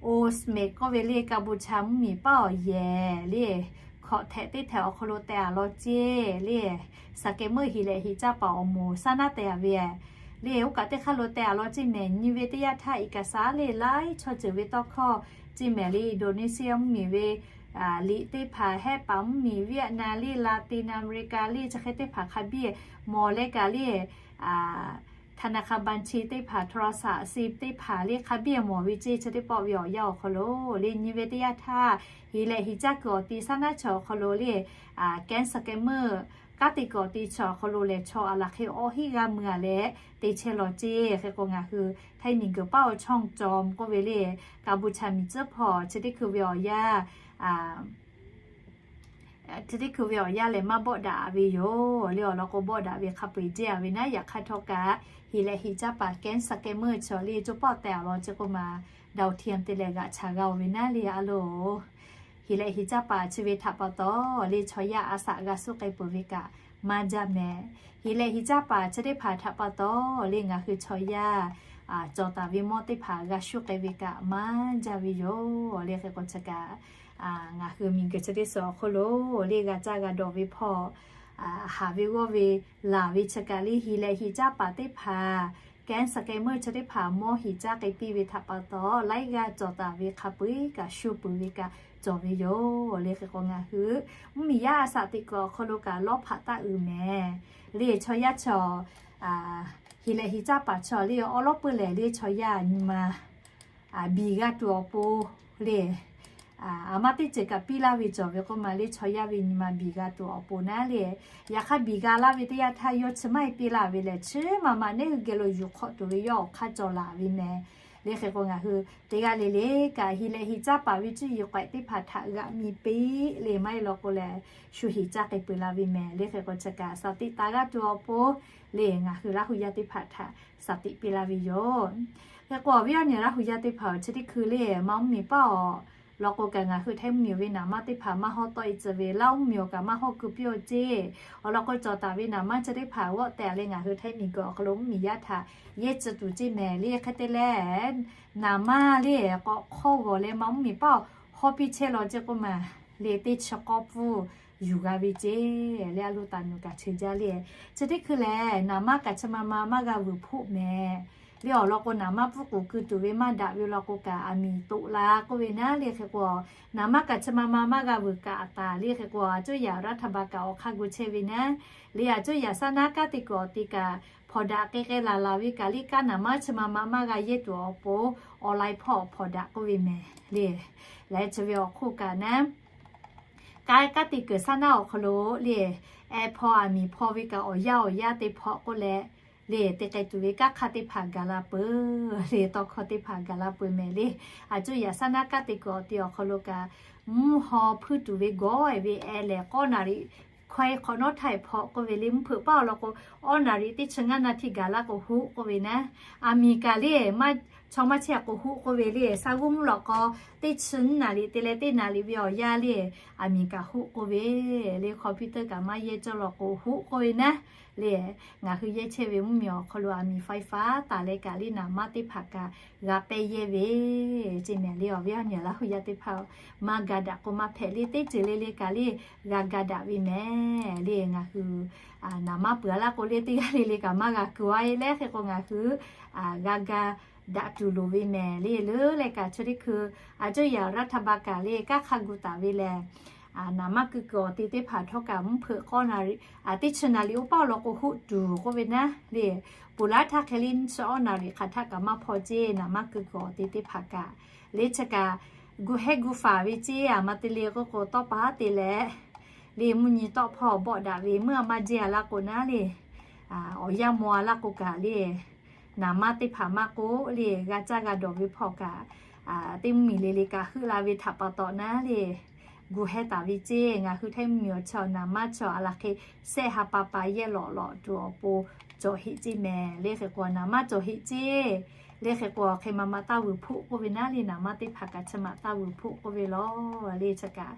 Oˬ, Smith k'oˆ ve le, Kaˍbuˍ cha mvuhˇmiˬ paˉ awˬ yehˬ le, hkawꞈ htehꞈ teˇ htehꞈ awˬ hk'aw lo teh a law ceˇ le. Saˍ keh meuˇ hiˍ lehꞈ hiˍ caˇ paˍ awˬ moˍ saˉ naˉ teh a ve le, oˇ kaꞈ teˇ hk'aˇ lo teh a law ceˇ mehˍ. Nyi ve teˇ yanˇ htaˇ iˉ kaˍ saˉ le laiˉ chaw ceuˬ ve tawˇ hkawˇ ceˇ mehˍ le. Indonesia mvuhˇmiˬ ve liꞈ teˇ hpaˍ, Hehˉ paˍ mvuhˇmiˬ, Vietnam le, Latin America le, chi hk'e teˇ hpaˍ hk'a biˇ mawˬ leh kaꞈ le, ธนาคารบัญชี teˇ hpaˍ, โทรศัพท์ SIM teˇ hpaˍ le hk'a biˇ mawˬ ve ceˇ. Chi teˇ pawˆ ve awˬ yanˇ awˬ hk'aw lo le, nyi ve teˇ yanˇ htaˇ hiˍ lehꞈ hiˍ caˇ kuiˬ awˬ ti saˉ naˉ chaw awˬ hk'aw lo le, kehˉ saˍ keh meuˇ kanˉ te kuiˬ awˬ ti chaw awˬ hk'aw lo lehˬ, chaw a laˬ hk'e awˇ hiˆ g'aˇ mui a leh te chehˇ law ceˇ. Hk'e k'o ngaˬ hui ไทย miˬguiˬ paˉ awˬ ช่องจอม k'oˆ ve le, Kaˍbuˍ cha miˬ tcuhˉ hpawˇ chi teˇ hkui ve awˬ yanˇ chi teˇ hkui ve awˬ yanˇ lehˬ maˇ bawˆ daꞈ ve yoˬ le. Awˬ lawn k'o bawˆ daꞈ ve hk'a peu-eˬ jehˇ a ve naˉ. Yaꞈ hk'aˇ htawˇ kaꞈ hiˍ lehꞈ hiˍ caˇ paˍ kehˉ saˍ keh meuˇ chaw le, coˇ paˆ teh a law ceˇ k'oˆ ma, ดาวเทียม te leh g'aꞈ cha g'a oˬ ve naˉ le. A loˬ, hiˍ lehꞈ hiˍ caˇ paˍ chi ve htaꞈ pa taw le, chaw yaˇ a shaꞈ g'a suh k'ai peuˬ ve kaꞈ maˇ jaˇ mehˍ. Hiˍ lehꞈ hiˍ caˇ paˍ chi teˇ hpaˍ htaꞈ pa taw le, ngaˬ hui chaw yaˇ cawˬ taˍ ve mawˇ teˇ hpaˍ g'a shuˉ k'ai ve kaꞈ maˇ jaˇ ve yoˬ le. Hk'e k'o chi kaꞈ ngaˬ hui miˬguiˬ chi teˇ suhˍ awˬ hk'oˆ lo le g'a caˇ g'a dawˬ ve hpawˇ, haˍ ve g'awˇ ve laˬ ve chi kaꞈ le, hiˍ lehꞈ hiˍ caˇ paˍ teˇ hpaˍ, kehˉ saˍ keh meuˇ chi teˇ hpaˍ mawˇ hiˍ caˇ k'ai piˇ ve htaꞈ pa taw, laiˉ g'aˇ cawˬ taˍ ve hk'a peu-eˬ kaꞈ shuˉ peuˬ ve kaꞈ cawˬ ve yoˬ le. Hk'e k'o ngaˬ hui mvuhˇmiˬ yaˇ a shaꞈ teꞈ kuiˬ awˬ hk'aw lo kaꞈ lawˇ hpaꞈ taˇ uiˍ mehˍ le. Chaw yaˇ chaw hiˍ lehꞈ hiˍ caˇ paˍ chaw le awˇ lawˉ peuˇ lehˬ le, chaw yaˇ nyi ma biˬ g'a tuˬ awˬ pon le, a maˇ teˇ ceuˬ kaꞈ piˇ laˇ ve cawˬ ve k'oˆ ma le, chaw yaˇ ve nyi ma biˬ g'a tuˬ awˬ pon naˉ le. Yaꞈ hk'aˇ biˬ g'a laˇ ve teˇ yanˇ htaˇ yawˇ chi maˇ heˆ piˇ laˇ ve lehˬ, chi ma ma neˉ hui geh lo yuˬ hk'awꞈ tuˬ ve yawˇ awˬ hk'aˇ cawˬ laˬ ve mehˍ le. Hk'e k'o ngaˬ hui teˇ g'aˇ le le kaꞈ hiˍ lehꞈ hiˍ caˇ paˍ ve cuˇ yiˍ k'awehꞈ teˇ hpaˍ htaꞈ g'aꞈ mi piˇ le, maˇ heˆ law k'o lehˬ shu hiˍ caˇ k'ai peuˬ la ve mehˍ le. Hk'e k'o chi kaꞈ shaˍ tiꞈ taˍ g'aˇ tuˬ awˬ pon le, ngaˬ hui Laˇ hu yaˇ teˇ hpaˍ htaꞈ shaˍ tiꞈ piˇ laˇ ve yoˬ. Hk'e k'o awˬ viˉ awˬ nyi Laˇ hu yaˇ teˇ hpaˍ-oˬ, chi teˇ hkui le maˇ mvuhˇmiˬ paˉ awˬ lawn k'o kaꞈ ngaˬ hui Htaiˇ mvuhˇmiˬ ve naˍ manˇ teˇ hpaˍ maˇ hawˉ tawˆ e tcuh ve, Laˇ mvuhˇmiˬ awˬ kaꞈ maˇ hawˉ keu piˇ-oˆ ceˇ. Awˬ lawn k'o cawˬ taˍ ve naˍ manˇ chi teˇ hpaˍ g'awˆ tehꞈ leh ngaˬ hui Htaiˇ miˬguiˬ awˬ hk'aw lo mvuhˇmiˬ yaˇ htaꞈ yehˇ tcuh tuˬ ceˇ mehˍ le. Hk'e te leh naˍ manˇ le k'awꞈ hk'awˇ g'awˬ leh maˇ mvuhˇmiˬ paˉ hawˉ piˇ chehˇ law ceˇ k'oˆ ma le, teˇ chi k'awˇ pfuhˇ yuˬ g'a ve ceˇ le. A loˍ taˍ nuˬ kaꞈ cheu jaˇ le. Chi teˇ hkui lehˬ naˍ manˇ kaꞈ chi ma ma maˇ g'a vuiˬ hpoˆ mehˍ le. Awˬ lawn k'o naˍ manˇ pfuhˇ k'oˍ keu tuˬ ve maˇ daꞈ ve law k'o kaꞈ aˬ miˍ toꞈ la k'oˆ ve naˉ le. Hk'e k'o naˍ manˇ kaꞈ chi ma ma maˇ g'a vuiˬ kaꞈ taˍ le. Hk'e k'o a cuˇ yaꞈ raˇ htaˇ ba kaꞈ awˬ hk'aˇ gu chehˇ ve naˉ le. A cuˇ yaꞈ saˉ naˉ kanˉ te kuiˬ awˬ ti kaꞈ hpawnˬ daꞈ k'ai k'ai laˬ laˬ ve kaꞈ le, kanˉ naˍ manˇ chi ma ma maˇ g'a yehˇ tuˬ awˬ pon online hpawˇ hpawnˬ daꞈ k'oˆ ve mehˍ le. Leh chi ve awˬ hk'oˆ kaꞈ naˉ kanˉ, kanˉ te kuiˬ saˉ naˉ awˬ hk'aw lo le, eh, hpaw aˬ miˍ hpaw ve kaꞈ awˬ yanˇ awˬ yanˇ te hpaw k'oˆ leh le, te k'ai tuˬ ve kanˉ hk'aˇ teˇ hpaˍ gaˬ la peuˬ le, tawˇ hkawˇ teˇ hpaˍ gaˬ la peuˬ mehˍ le. A cuˇ yaꞈ saˉ naˉ kanˉ te kuiˬ awˬ ti awˬ hk'aw lo kaꞈ mvuhˇ haw hpuiˇ tuˬ ve gawˇ e ve eh lehˬ k'awˇ naˍ riꞈ hkawehˇ hk'awꞈ nawˉ htaˇ hpaw k'oˆ ve le. Mvuhˇ hpeuꞈ paˉ awˬ lawn k'o awˇ naˍ riꞈ teˇ chi ngaˇ naˍ htiˇ gaˬ laˇ k'o huˆ k'oˆ ve naˉ. Aˬ miˍ kaꞈ le, chaw maˇ chehˇ k'o huˆ k'oˆ ve le. Sa g'uˇ mvuhˇ lawꞈ k'aw teˇ chi naˉ naˍ riꞈ te leh teˇ naˍ riꞈ ve awˬ yanˇ le, aˬ miˍ kaꞈ huˆ k'oˆ ve le. Computer kaꞈ maˇ yehˇ cawˇ law k'o huˆ k'oˆ ve naˉ le. Ngaˬ hui yehˇ chehˇ ve mvuhˇmiˬ awˬ hk'aw lo aˬ miˍ faiˉ faˉ taˍ leh kaꞈ le naˍ manˇ teˇ hpaˍ kaꞈ g'a pehˇ yehˇ ve ceˇ mehˍ le. Awˬ viˉ awˬ nyi Laˇ hu yaˇ teˇ hpaˍ-oˬ, maˇ ga daꞈ k'o maˇ hpehꞈ le, teˇ ceuˬ le le kaꞈ le g'a ga daꞈ ve mehˍ le. Ngaˬ hui naˍ manˇ peuˬ a laˇ k'o le teˇ g'aˇ le le kaꞈ maˇ g'a kuˬ a e leh, hk'e k'o ngaˬ hui g'a ga daꞈ tuˬ loˍ ve mehˍ le. Leuˉ leh kaꞈ chi teˇ hkui a cuˇ yaꞈ raˇ htaˇ ba kaꞈ le kanˉ hk'a gu taˍ ve lehˬ, naˍ manˇ keu kuiˬ awˬ ti teˇ hpaˍ htawˇ kaꞈ mvuhˇ hpeuꞈ k'awˇ naˍ riꞈ, teˇ chi naˍ riꞈ oˇ paˉ awˬ lawn k'o huˆ tuˬ k'oˆ ve naˉ le. Ponˬ laˉ htaˇ hk'e le nyiˇ chi awˇ naˍ riꞈ hk'aˬ htaˆ kaꞈ maˇ hpaw ceˇ naˍ manˇ keu kuiˬ awˬ ti teˇ hpaˍ kaꞈ le chi kaꞈ gu hehˉ gu faˍ ve ceˇ. Aˬ ma te le k'oˆ k'o tawˇ pa te leh le mvuhˇ nyi tawˆ hpawˇ bawˆ daꞈ ve meuˇ a maˇ jehˇ a laˇ k'o naˉ le awˬ yanˇ maw a laˇ k'o kaꞈ le, naˍ manˇ teˇ hpaˍ maˇ k'oˆ le, g'a caˇ g'a dawˬ ve hpawˇ kaꞈ, teˇ mvuhˇmiˬ le le kaꞈ heuˆ la ve htaꞈ pa taw naˉ le, gu heh taˍ ve ceˇ. Ngaˬ hui Htaiˇ mvuhˇmiˬ awˬ chaw naˍ manˇ chaw a laˬ hk'e, sehˆ ha pa pa yehˇ lawꞈ lawꞈ tuˬ awˬ pon cawˬ heˆ ceˇ mehˍ. Le hk'e k'o naˍ manˇ cawˬ heˆ ceˇ. Le hk'e k'o hk'e ma ma taˇ vuiˬ hpoˆ k'oˆ ve naˉ le, naˍ manˇ teˇ hpaˍ kaꞈ chi ma taˇ vuiˬ hpoˆ k'oˆ ve lawˬ le chi kaꞈ,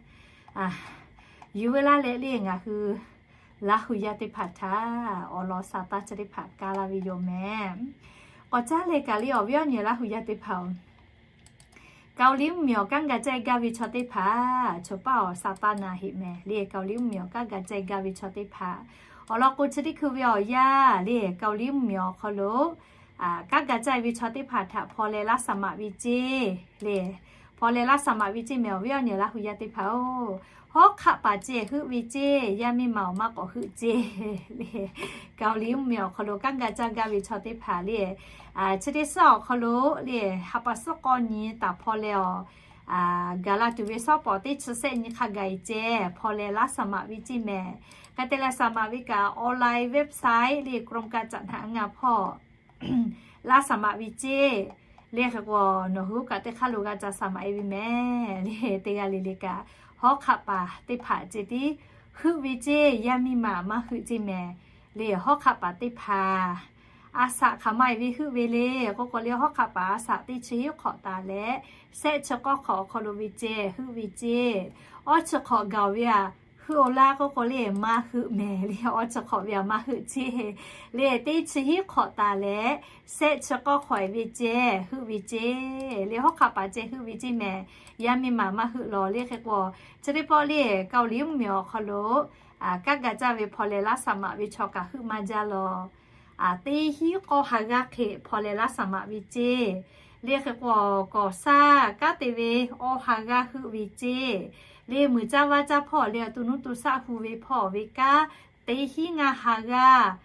yuˬ ve laˇ leh le ngaˬ hui Laˇ hu yaˇ teˇ hpaˍ htaꞈ awˬ lawn sa taˇ chi teˇ hpaˍ kaˇ laˇ ve yoˬ mehˍ. K'awꞈ caˉ leh kaꞈ le awˬ viˉ awˬ nyi Laˇ hu yaˇ teˇ hpaˍ-oˬ, Kaoˍliˇ mvuhˇmiˬ awˬ kanˉ ga caˇ gaˇ ve chaw teˇ hpaˍ, chaw paˇ awˬ sa taˇ na heˆ mehˍ le. Kaoˍliˇ mvuhˇmiˬ awˬ kanˉ ga caˇ gaˇ ve chaw teˇ hpaˍ awˬ lawn k'o, chi teˇ hkui ve awˬ yanˇ le Kaoˍliˇ mvuhˇmiˬ awˬ hk'aw lo kanˉ ga caˇ ve chaw teˇ hpaˍ htaꞈ hpaw leh laˇ saˍ maꞈ ve ceˇ le. Hpaw leh laˇ saˍ maꞈ ve ceˇ mehˍ. Awˬ viˉ awˬ nyi Laˇ hu yaˇ teˇ hpaˍ-oˬ, hawˉ hk'aˆ paˍ ceh heuˆ ve ceˇ, yaˇ miˇ ma awˬ maˇ k'awꞈ heuˆ ceˇ le. Kaoˍliˇ mvuhˇmiˬ awˬ hk'aw lo kanˉ ga caˇ gaˇ ve chaw teˇ hpaˍ le, chi teˇ suhˉ awˬ hk'aw lo le, ha pa suhˉ k'awˇ nyi taˍ hpaw leh awˬ gaˬ la tuˬ ve suhˉ pawˍ teˇ chi sehˆ nyi hk'a gaˬ e ceh hpaw leh laˇ saˍ maꞈ ve ceˇ mehˍ. Hk'e te leh saˍ maꞈ ve kaꞈ online website le กรมการจัดหางาน hpawˇ laˇ saˍ maꞈ ve ceˇ. Le hk'e k'o nawˬ hui kaꞈ teˇ hk'aˇ lo g'a ca saˍ maꞈ e ve mehˍ le. Teˇ g'aˇ le le kaꞈ hawˉ hk'aˆ paˍ teˇ hpaˍ ceh tiˉ heuˆ ve ceˇ, yaˇ miˇ ma maˇ heuˆ ceˇ mehˍ le. Hawˉ hk'aˆ paˍ teˇ hpaˍ a saꞈ hk'aˬ ma e ve heuˆ ve le k'oˆ k'o le, hawˉ hk'aˆ paˍ a saꞈ teˇ chi hiˉ hk'awꞈ taˍ leh, sehˆ chi k'awˇ hk'awꞈ awˬ hk'aw lo ve ceˇ heuˆ ve ceˇ. Awˇ chi hk'awꞈ gaˬ ve aꞈ heuˆ-oˬ laˇ k'oˆ k'o le, maˇ heuˆ mehˍ le. Awˇ chi hk'awꞈ ve aꞈ maˇ heuˆ ceˇ le. Teˇ chi hiˉ hk'awꞈ taˍ leh, sehˆ chi k'awˇ hk'awꞈ e ve ceˇ heuˆ ve ceˇ le. Hawˉ hk'aˆ paˍ ceh heuˆ ve ceˇ mehˍ. Yaˇ miˇ ma maˇ heuˆ lawˬ le. Hk'e k'o chi teˇ pawˆ le Kaoˍliˇ mvuhˇmiˬ awˬ hk'aw lo kanˉ ga caˇ ve hpaw leh laˇ saˍ maꞈ ve chaw kaꞈ heuˆ maˇ jaˇ lawˬ. Teˇ hiˉ k'awˇ ha g'aˇ hk'e hpaw leh laˇ saˍ maꞈ ve ceˇ le. Hk'e k'o kawˍ saˇ kanˉ te ve awˇ ha g'aˇ heuˆ ve ceˇ le. Muiˬ caˇ vaˇ caˇ hpawˇ le, a to nuˇ to shaˆ hu ve hpawˇ ve kanˉ teˇ hiˉ ngaˇ ha g'aˇ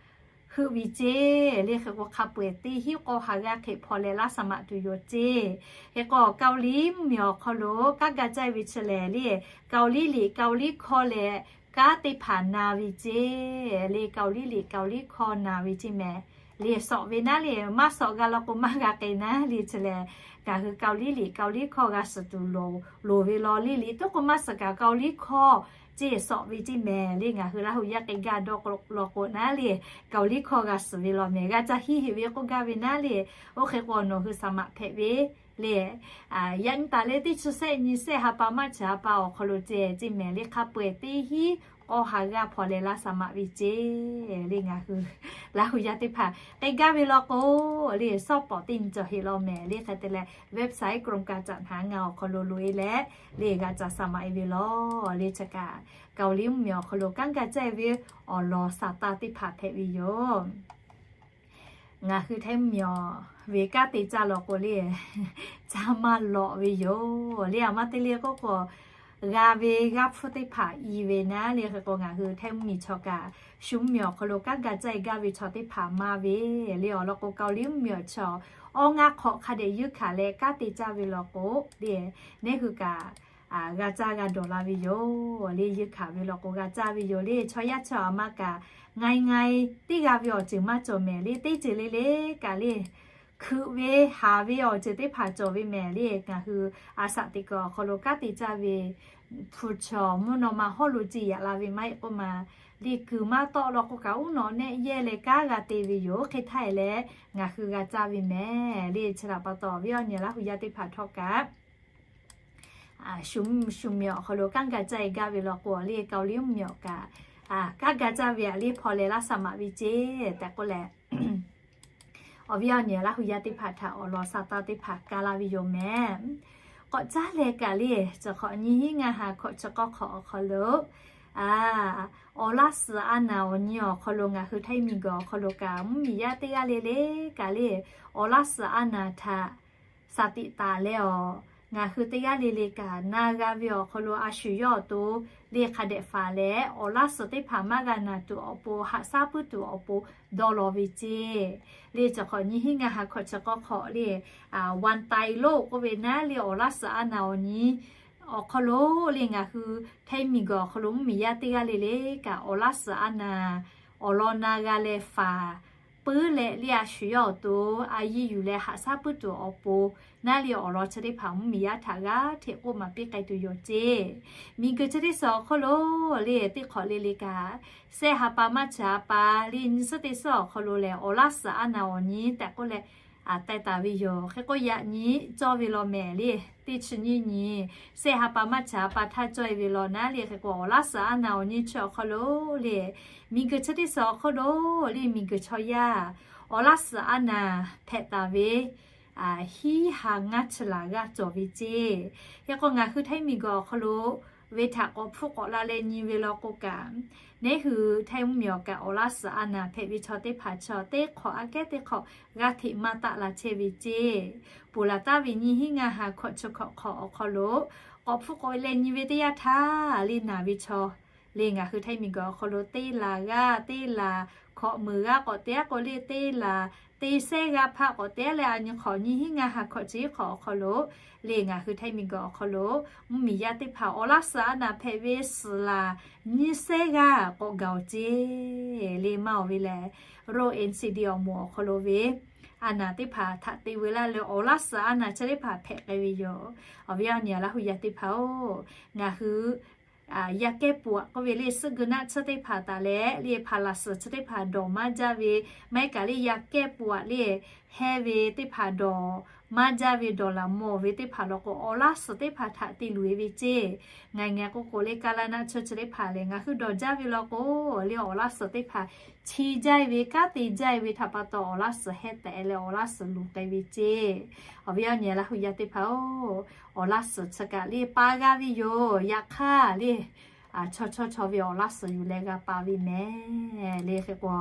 heuˆ ve ceˇ le. Hk'e k'o hk'a peu-eˬ teˇ hiˉ k'awˇ ha g'aˇ hk'e hpaw leh laˇ saˍ maꞈ tuˬ yoˬ ceˇ. Hk'e k'o Kaoˍliˇ mvuhˇmiˬ awˬ hk'aw lo kanˉ ga caˇ ve chi lehˬ le, Kaoˍliˇ liꞈ Kaoˍliˇ hkawˇ leh kanˉ teˇ hpaˍ na ve ceˇ le. Kaoˍliˇ liꞈ Kaoˍliˇ hkawˇ na ve ceˇ mehˍ. Le sawꞈ ve naˉ le, maˇ sawꞈ g'a law k'o maˇ g'a k'ai naˉ le chi lehˬ, ngaˬ hui Kaoˍliˇ liꞈ Kaoˍliˇ hkawˇ g'a suhˍ tuˬ loˍ ve law le. Liꞈ tuˉ k'o maˇ suhˍ kaꞈ Kaoˍliˇ hkawˇ ceˇ sawꞈ ve ceˇ mehˍ le. Ngaˬ hui Laˇ hu yaˇ k'ai gaˇ dawˇ law k'o naˉ le, Kaoˍliˇ hkawˇ g'a suhˍ ve law mehˍ. G'a ca hiˉ heꞈ ve k'oˆ gaˇ ve naˉ le. Oˇ hk'e k'o nawˬ hui saˍ maꞈ hpehꞈ ve le. Yaꞈ nyi taˍ leh teˇ chi sehˆ nyi sehˆ ha pa maˇ chi ha pa awˬ hk'aw lo ceh ceˇ mehˍ le. Hk'a peu-eˬ teˇ hiˉ k'awˇ ha g'aˇ hpaw leh laˇ saˍ maꞈ ve ceˇ le. Ngaˬ hui Laˇ hu yaˇ teˇ hpaˍ k'ai gaˇ ve law k'o le, suhˉ pawˍ teˇ nyi cawˬ heˆ law mehˍ le. Hk'e te leh website กรมการจัดหางาน awˬ hk'aw lo loꞈ e leh le g'a ca saˍ maꞈ e ve law le. Chi kaꞈ Kaoˍliˇ mvuhˇmiˬ awˬ hk'aw lo kanˉ ga caˇ ve awˬ lawn saˍ taˇ teˇ hpaˍ hpehꞈ ve yoˬ. Ngaˬ hui Htaiˇ mvuhˇmiˬ ve kanˉ te caˇ law k'o le, caˇ maˇ lawꞈ ve yoˬ le. Aˬ ma te le k'oˆ k'o, g'a ve g'aˇ hpfuhˇ teˇ hpaˍ i ve naˉ le. Hk'e k'o ngaˬ hui Htaiˇ mvuhˇmiˬ chaw kaꞈ shu mvuhˇmiˬ awˬ hk'aw lo kanˉ ga caˇ e gaˇ ve chaw teˇ hpaˍ maˇ ve le. Awˬ lawn k'o Kaoˍliˇ mvuhˇmiˬ awˬ chaw awˇ ngaˇ hk'awꞈ hk'a dehꞈ yeunˇ hkanˍ leh kanˉ te caˇ ve law k'o le, neˇ hui kaꞈ g'a caˇ g'a dawˬ la ve yoˬ le. Yeunˇ hkanˍ ve law k'o g'a caˇ ve yoˬ le. Chaw yaˇ chaw aˬ ma kaꞈ ngai ngai teˇ g'a ve awˬ ceuˬ maˇ cawˬ mehˍ le. Teˇ ceuˬ le le kaꞈ le, hkui ve haˍ ve awˬ ceuˬ teˇ hpaˍ cawˬ ve mehˍ le. Ngaˬ hui a shaꞈ teꞈ kuiˬ awˬ hk'aw lo kanˉ te caˇ ve hpu chaw mvuhˇ naw ma hawˉ lo ce yaꞈ la ve maˇ heˆ k'oˆ ma le. Kuiˬ maˇ tawˆ law k'o kaꞈ uˉ nawꞈ nehˆ yehˇ leh kanˉ g'a te ve yoˬ. Hk'e htaˇ e leh ngaˬ hui g'a caˇ ve mehˍ le. Chi htaꞈ pa taw awˬ viˉ awˬ nyi Laˇ hu yaˇ teˇ hpaˍ htawˇ kaꞈ shu mvuhˇmiˬ awˬ hk'aw lo kanˉ ga caˇ e gaˇ ve law k'o le, Kaoˍliˇ mvuhˇmiˬ awˬ kaꞈ kanˉ ga caˇ ve aꞈ le hpaw leh laˇ saˍ maꞈ ve ceˇ tehꞈ k'oˆ leh, awˬ viˉ awˬ nyi Laˇ hu yaˇ teˇ hpaˍ htaꞈ awˬ lawn saˍ taˇ teˇ hpaˍ kaˇ laˇ ve yoˬ mehˍ. K'awꞈ caˉ leh kaꞈ le, chi hk'awꞈ nyiˇ hinˉ ngaˇ ha hkawꞈ chi k'awˇ hk'awꞈ awˬ hk'aw lo, awˬ laˇ suhˍ a naˍ awˬ nyi awˬ hk'aw lo ngaˬ hui Htaiˇ miˬguiˬ awˬ hk'aw lo kaꞈ mvuhˇmiˬ yaˇ teˇ g'aˇ le le kaꞈ le, awˬ laˇ suhˍ a naˍ htaꞈ shaˍ tiꞈ taˍ leh awˬ, ngaˬ hui teˇ g'aˇ le le kaꞈ na g'a ve awˬ hk'aw lo a shu yawˇ awˬ to le hk'a dehꞈ faˍ leh, awˬ laˇ suhˍ teˇ hpaˍ maˇ g'a naˬ tuˬ awˬ pon, haꞈ shaˉ puiˉ tuˬ awˬ pon dawˇ law ve ceˇ le. Chi hk'awꞈ nyiˇ hinˉ ngaˇ ha hkawꞈ chi k'awˇ hk'awꞈ le, Wan Tai Lo k'oˆ ve naˉ le, awˬ laˇ suhˍ a naˍ awˬ nyi awˬ hk'aw lo le, ngaˬ hui Htaiˇ miˬguiˬ awˬ hk'aw lo mvuhˇmiˬ yaˇ teˇ g'aˇ le le kaꞈ awˬ laˇ suhˍ a naˍ awˬ lawn na g'a leh faˍ puiˉ leh le a shu yawˇ awˬ to a yiˇ yuˬ leh haꞈ shaˉ puiˉ tuˬ awˬ pon naˉ le awˬ lawn chi teˇ hpaˍ mvuhˇmiˬ yaˇ htaꞈ g'aˇ hteꞈ k'oˆ maˍ piˇ k'ai tuˬ yoˬ ceˇ. Miˬguiˬ chi teˇ suhˍ awˬ hk'oˆ lo le teˇ hk'awꞈ le le kaꞈ, shehˆ ha pa maˇ chi ha pa le nyi suhˉ teˇ suhˉ awˬ hk'aw lo lehˬ awˬ laˇ suhˍ aˉ naˍ awˬ nyi tehꞈ k'oˆ leh taiˍ taˍ ve yoˬ. Hk'e k'o yaꞈ nyi cawˇ ve law mehˍ le, teˇ chi nyiˇ nyi, shehˆ ha pa maˇ chi ha pa htaˇ cawˇ e ve law naˉ le hk'e k'o awˬ laˇ suhˍ aˉ naˍ awˬ nyi chi awˬ hk'aw lo le miˬguiˬ chi teˇ suhˍ awˬ hk'oˆ lo le miˬguiˬ chaw yaˇ awˬ laˇ suhˍ aˉ naˍ hpehꞈ taˍ ve hiˉ ha ngaˇ chi laˬ g'aˇ cawˬ ve ceˇ. Hk'e k'o ngaˬ hui Htaiˇ miˬguiˬ awˬ hk'aw lo ve htaꞈ k'awꞈ hpfuhˆ k'awꞈ la leh nyi ve law k'o kaꞈ, neˉ hui Htaiˇ mvuhˇmiˬ awˬ kaꞈ awˬ laˇ suhˍ aˉ naˍ hpehꞈ ve chaw teˇ hpaˍ chi teˇ hk'awꞈ aꞈ kehˉ teˇ hk'awꞈ g'aˇ hteꞈ maˇ taˆ la chehˇ ve ceˇ. Ponˬ laˬ taˍ ve nyiˇ hinˉ ngaˇ ha hkawꞈ chi hkawꞈ hk'awꞈ awˬ hk'aw lo k'awꞈ hpfuhˆ k'awꞈ leh nyi ve teˇ yanˇ htaˇ le naˍ ve chaw le ngaˬ hui Htaiˇ miˬguiˬ awˬ hk'aw lo teˇ laˬ g'aˇ teˇ laˬ hkawꞈ meuˍ g'aˇ k'awꞈ te aˉ k'o le teˇ laˬ teˇ sehˉ g'aˇ hpaˆ k'awꞈ te aˉ leh a nyi hk'awꞈ nyiˇ hinˉ ngaˇ ha hkawꞈ chi hk'awꞈ awˬ hk'aw lo le ngaˬ hui Htaiˇ miˬguiˬ awˬ hk'aw lo mvuhˇmiˬ yaˇ teˇ hpaˍ awˬ laˇ suhˍ aˉ naˍ hpehꞈ ve suhˍ laˬ nyiˇ sehˉ g'aˇ k'awꞈ gaˬ oˬ ceˇ. Le maˇ oˬ ve lehˬ, Rome NCD awˬ moˍ awˬ hk'aw lo ve aˉ naˍ teˇ hpaˍ htaꞈ te veu laˇ leh awˬ laˇ suhˍ aˉ naˍ chi teˇ hpaˍ hpehꞈ k'ai ve yoˬ. Awˬ viˉ awˬ nyi Laˇ hu yaˇ teˇ hpaˍ oˬ, ngaˬ hui yaˇ kehˉ pun aꞈ k'oˆ ve le suhˆ geu naˆ tsuhˇ teˇ hpaˍ taˍ leh le hpaˍ laꞈ suhˍ chi teˇ hpaˍ dawˬ maˇ jaˇ ve, maˇ heˆ kaꞈ le yaˇ kehˉ pun aꞈ le heh ve teˇ hpaˍ dawˬ maˇ jaˇ ve dawˬ laˬ mawˬ ve teˇ hpaˍ law k'o awˬ laˇ suhˍ teˇ hpaˍ htaꞈ te luˬ e ve ceˇ. Ngaˬ ngaˬ k'o k'o le kaˇ laˇ naˆ tsuhˇ chi teˇ hpaˍ lehˬ ngaˬ hui dawˬ jaˇ ve law k'o le awˬ laˇ suhˍ teˇ hpaˍ chi jaˇ e ve kanˉ te jaˇ e ve htaꞈ pa taw awˬ laˇ suhˍ heh tehꞈ leh awˬ laˇ suhˍ luˬ k'ai ve ceˇ. Awˬ viˉ awˬ nyi Laˇ hu yaˇ teˇ hpaˍ oˬ, awˬ laˇ suhˍ chi kaꞈ le pa g'a ve yoˬ. Yaꞈ hk'aˇ le chaw chawˇ chaw ve awˬ laˇ suhˍ yuˬ leh g'a pa ve mehˍ le hk'e k'o,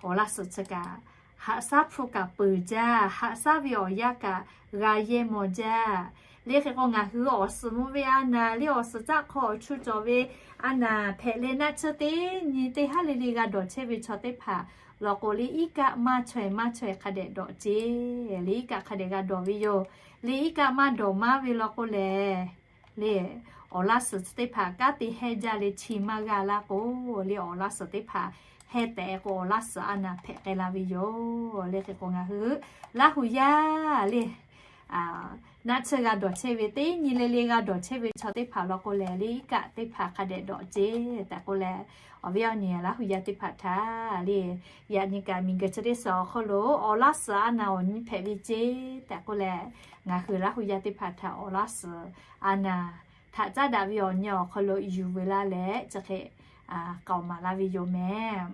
awˬ laˇ suhˍ chi kaꞈ haꞈ shaˉ hpu kaꞈ peuˬ jaˇ, haꞈ shaˉ ve awˬ yanˇ kaꞈ g'a yehˇ maw jaˇ. Le hk'e k'o ngaˬ hui awˬ suhˍ mvuh ve aˉ naˍ le awˬ suhˍ caˆ hk'aw awˬ chu cawˬ ve aˉ naˍ hpehꞈ leh naˆ tsuhˇ teˇ nyi teˇ haˉ le le g'a dawˬ chehˇ ve chaw teˇ hpaˍ law k'o le iˉ kaˆ maˇ chaweh maˇ chaweh hk'a dehꞈ dawꞈ ceˇ. Le iˉ kaˆ hk'a dehꞈ g'a dawˬ ve yoˬ. Le iˉ kaˆ maˇ dawˬ maˇ ve law k'o lehˬ le awˬ laˇ suhˍ chi teˇ hpaˍ kanˉ te heh jaˇ le chi maˇ g'a laˇ k'o le awˬ laˇ suhˍ teˇ hpaˍ heh tehꞈ k'o awˬ laˇ suhˍ aˉ naˍ hpehꞈ k'ai la ve yoˬ. Le hk'e k'o ngaˬ hui Laˇ hu yaˇ le naˆ tsuhˇ g'a dawˬ chehˇ ve teˇ nyi le le g'a dawˬ chehˇ ve chaw teˇ hpaˍ law k'o lehˬ le iˉ kaˆ teˇ hpaˍ hk'a dehꞈ dawꞈ ceˇ tehꞈ k'oˆ leh, awˬ viˉ awˬ nyi Laˇ hu yaˇ teˇ hpaˍ htaꞈ le yaꞈ nyi kaꞈ miˬguiˬ chi teˇ suhˍ awˬ hk'oˆ lo awˬ laˇ suhˍ aˉ naˍ awˬ nyi hpehꞈ ve ceˇ tehꞈ k'oˆ leh, ngaˬ hui Laˇ hu yaˇ teˇ hpaˍ htaꞈ awˬ laˇ suhˍ aˉ naˍ htaꞈ caˉ daꞈ ve awˬ nyi awˬ hk'aw lo yuˬ veu laˇ leh chi hk'e k'aoˍ maˍ laˇ ve yoˬ mehˍ.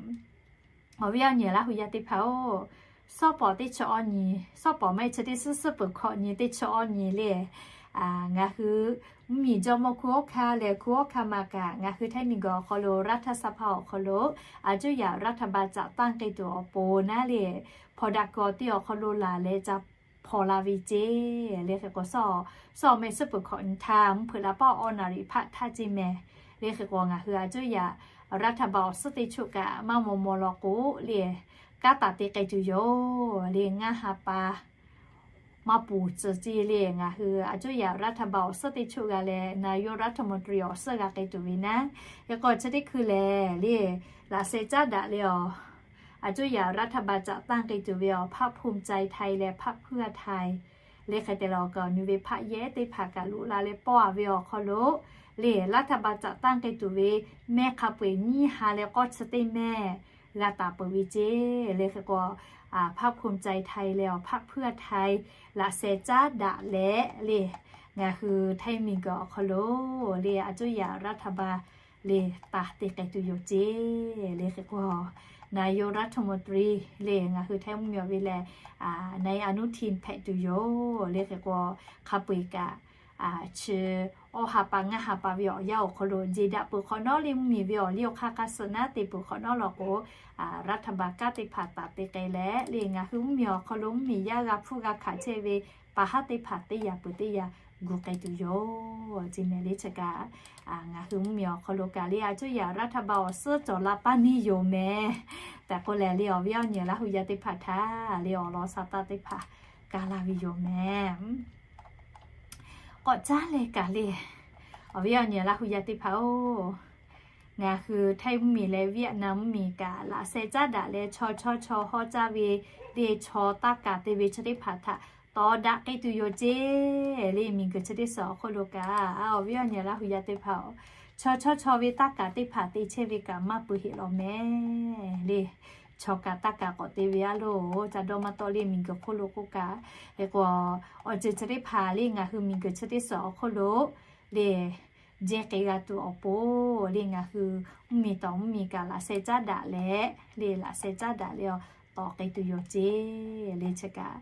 Awˬ viˉ awˬ nyi Laˇ hu yaˇ teˇ hpaˍ oˬ, shawˉ pawˍ teˇ chi awˇ nyi, shawˉ pawˍ maˇ heˆ chi teˇ suhˉ suhˉ peuˬ hkawꞈ nyi teˇ chi awˇ nyi le ngaˬ hui mvuhˇmiˬ jawˇmawˇ hkunˉ hawˉ hkanˇ leh hkunˉ hawˉ hkanˇ ma kaꞈ ngaˬ hui Htaiˇ miˬguiˬ awˬ hk'aw lo รัฐสภา awˬ hk'aw lo aˬ cuˇ yaꞈ รัฐบาล จัดตั้ง k'ai tuˬ awˬ pon naˉ le hpawnˬ daꞈ kawˬ teˇ awˬ hk'aw lo laˬ leh ca hpawnˬ la ve ceˇ. Le hk'e k'o, shawˉ awˬ meh suhˉ peuˬ hkawꞈ nyi htaˇ mvuhˇ hpeuꞈ la paˆ awˬ naˍ riˍ hpaˆ htaˇ ceˇ mehˍ. Le hk'e k'o, ngaˬ hui aˬ cuˇ yaꞈ รัฐบาล awˬ suhˉ teˇ choˆ kaꞈ maˇ maw maw law k'o le, kanˉ taˍ te k'ai tuˬ yoˬ. Le ngaˇ ha pa maˇ puˬ tcuh ceˇ le ngaˬ hui aˬ cuˇ yaꞈ รัฐบาล awˬ suhˉ teˇ choˆ g'a leh นายกรัฐมนตรี awˬ suhˉ g'a k'ai tuˬ ve naˉ. Hk'e k'o, chi teˇ hkui lehˬ le laꞈ sheh caˉ daꞈ le awˬ aˬ cuˇ yaꞈ รัฐบาล จัดตั้ง k'ai tuˬ ve awˬ พรรคภูมิใจไทย leh พรรคเพื่อไทย le hk'e te leh awˬ kaˍ awˬ nu ve hpaˆ yehˉ teˇ hpaˍ kaꞈ loꞈ la leh pawˆ a ve awˬ hk'aw lo le รัฐบาล จัดตั้ง k'ai tuˬ ve mehˆ hk'a peu-eˬ nyiˇ ha leh k'awˇ chi teˇ mehˆ g'a taˍ peuˬ ve ceˇ. Le hk'e k'o, พรรคภูมิใจไทย leh awˬ พรรคเพื่อไทย laꞈ sheh caˉ daꞈ leh le ngaˬ hui Htaiˇ miˬguiˬ awˬ hk'aw lo le aˬ cuˇ yaꞈ รัฐบาล le taˍ te k'ai tuˬ yoˬ ceˇ. Le hk'e k'o, นายกรัฐมนตรี le ngaˬ hui Htaiˇ mvuhˇmiˬ ve lehˬ นายกอนุทิน hpehꞈ tuˬ yoˬ. Le hk'e k'o, hk'a peu-eˬ kaꞈ chi awˇ ha pa ngaˇ ha pa ve awˬ yanˇ awˬ hk'aw lo jeˬ daꞈ peuˬ hk'awꞈ nawˉ le mvuhˇmiˬ ve awˬ liˇ awˬ hk'aˇ hk'a suh naˉ te peuˬ hk'awꞈ nawˉ law k'o, รัฐบาล kanˉ teˇ hpaˍ taˍ te k'ai leh le ngaˬ hui mvuhˇmiˬ awˬ hk'aw lo mvuhˇmiˬ yaˇ g'a hpfuhˇ g'a hkanˍ chehˇ ve pa haˉ teˇ hpaˍ teˇ yaꞈ peuˬ teˇ yaꞈ gu k'ai tuˬ yoˬ ceˇ mehˍ. Le chi kaꞈ ngaˬ hui mvuhˇmiˬ awˬ hk'aw lo kaꞈ le aˬ cuˇ yaꞈ รัฐบาล awˬ suhˉ cawˬ la paˇ neˇ yoˬ mehˍ tehꞈ k'oˆ leh le awˬ viˉ awˬ nyi Laˇ hu yaˇ teˇ hpaˍ htaꞈ le awˬ lawn sha taˇ teˇ hpaˍ kaˇ laˇ ve yoˬ mehˍ. K'awꞈ caˉ leh kaꞈ le awˬ viˉ awˬ nyi Laˇ hu yaˇ teˇ hpaˍ oˬ, Ngaˬ hui Htaiˇ mvuhˇmiˬ leh Vietnam mvuhˇmiˬ kaꞈ laꞈ sheh caˉ daꞈ leh chaw chawˇ chaw hawˇ caˇ ve le chaw taˇ kaˍ te ve chi teˇ hpaˍ htaꞈ tawˍ daꞈ k'ai tuˬ yoˬ ceˇ le. Miˬguiˬ chi teˇ suhˍ awˬ hk'oˆ lo kaꞈ, awˬ viˉ awˬ nyi Laˇ hu yaˇ teˇ hpaˍ-oˬ, chaw chawˇ chaw ve taˇ kaˍ teˇ hpaˍ te chehˇ ve kaꞈ maˇ pui heˆ law mehˍ le. Chaw kaꞈ taˇ kaˍ k'awꞈ te ve a loˬ, ca dawˇ maˇ tawˆ le. Miˬguiˬ hk'oˆ lo k'oˆ kaꞈ, hk'e k'o, awˬ ceuˬ chi teˇ hpaˍ le ngaˬ hui miˬguiˬ chi teˇ suhˍ awˬ hk'oˆ lo le jehˇ k'ai g'a tuˬ awˬ pon le ngaˬ hui mvuhˇmiˬ tawˍ mvuhˇmiˬ kaꞈ laꞈ sheh caˉ daꞈ leh le, laꞈ sheh caˉ daꞈ leh awˬ tawˍ k'ai tuˬ yoˬ ceˇ le. Chi kaꞈ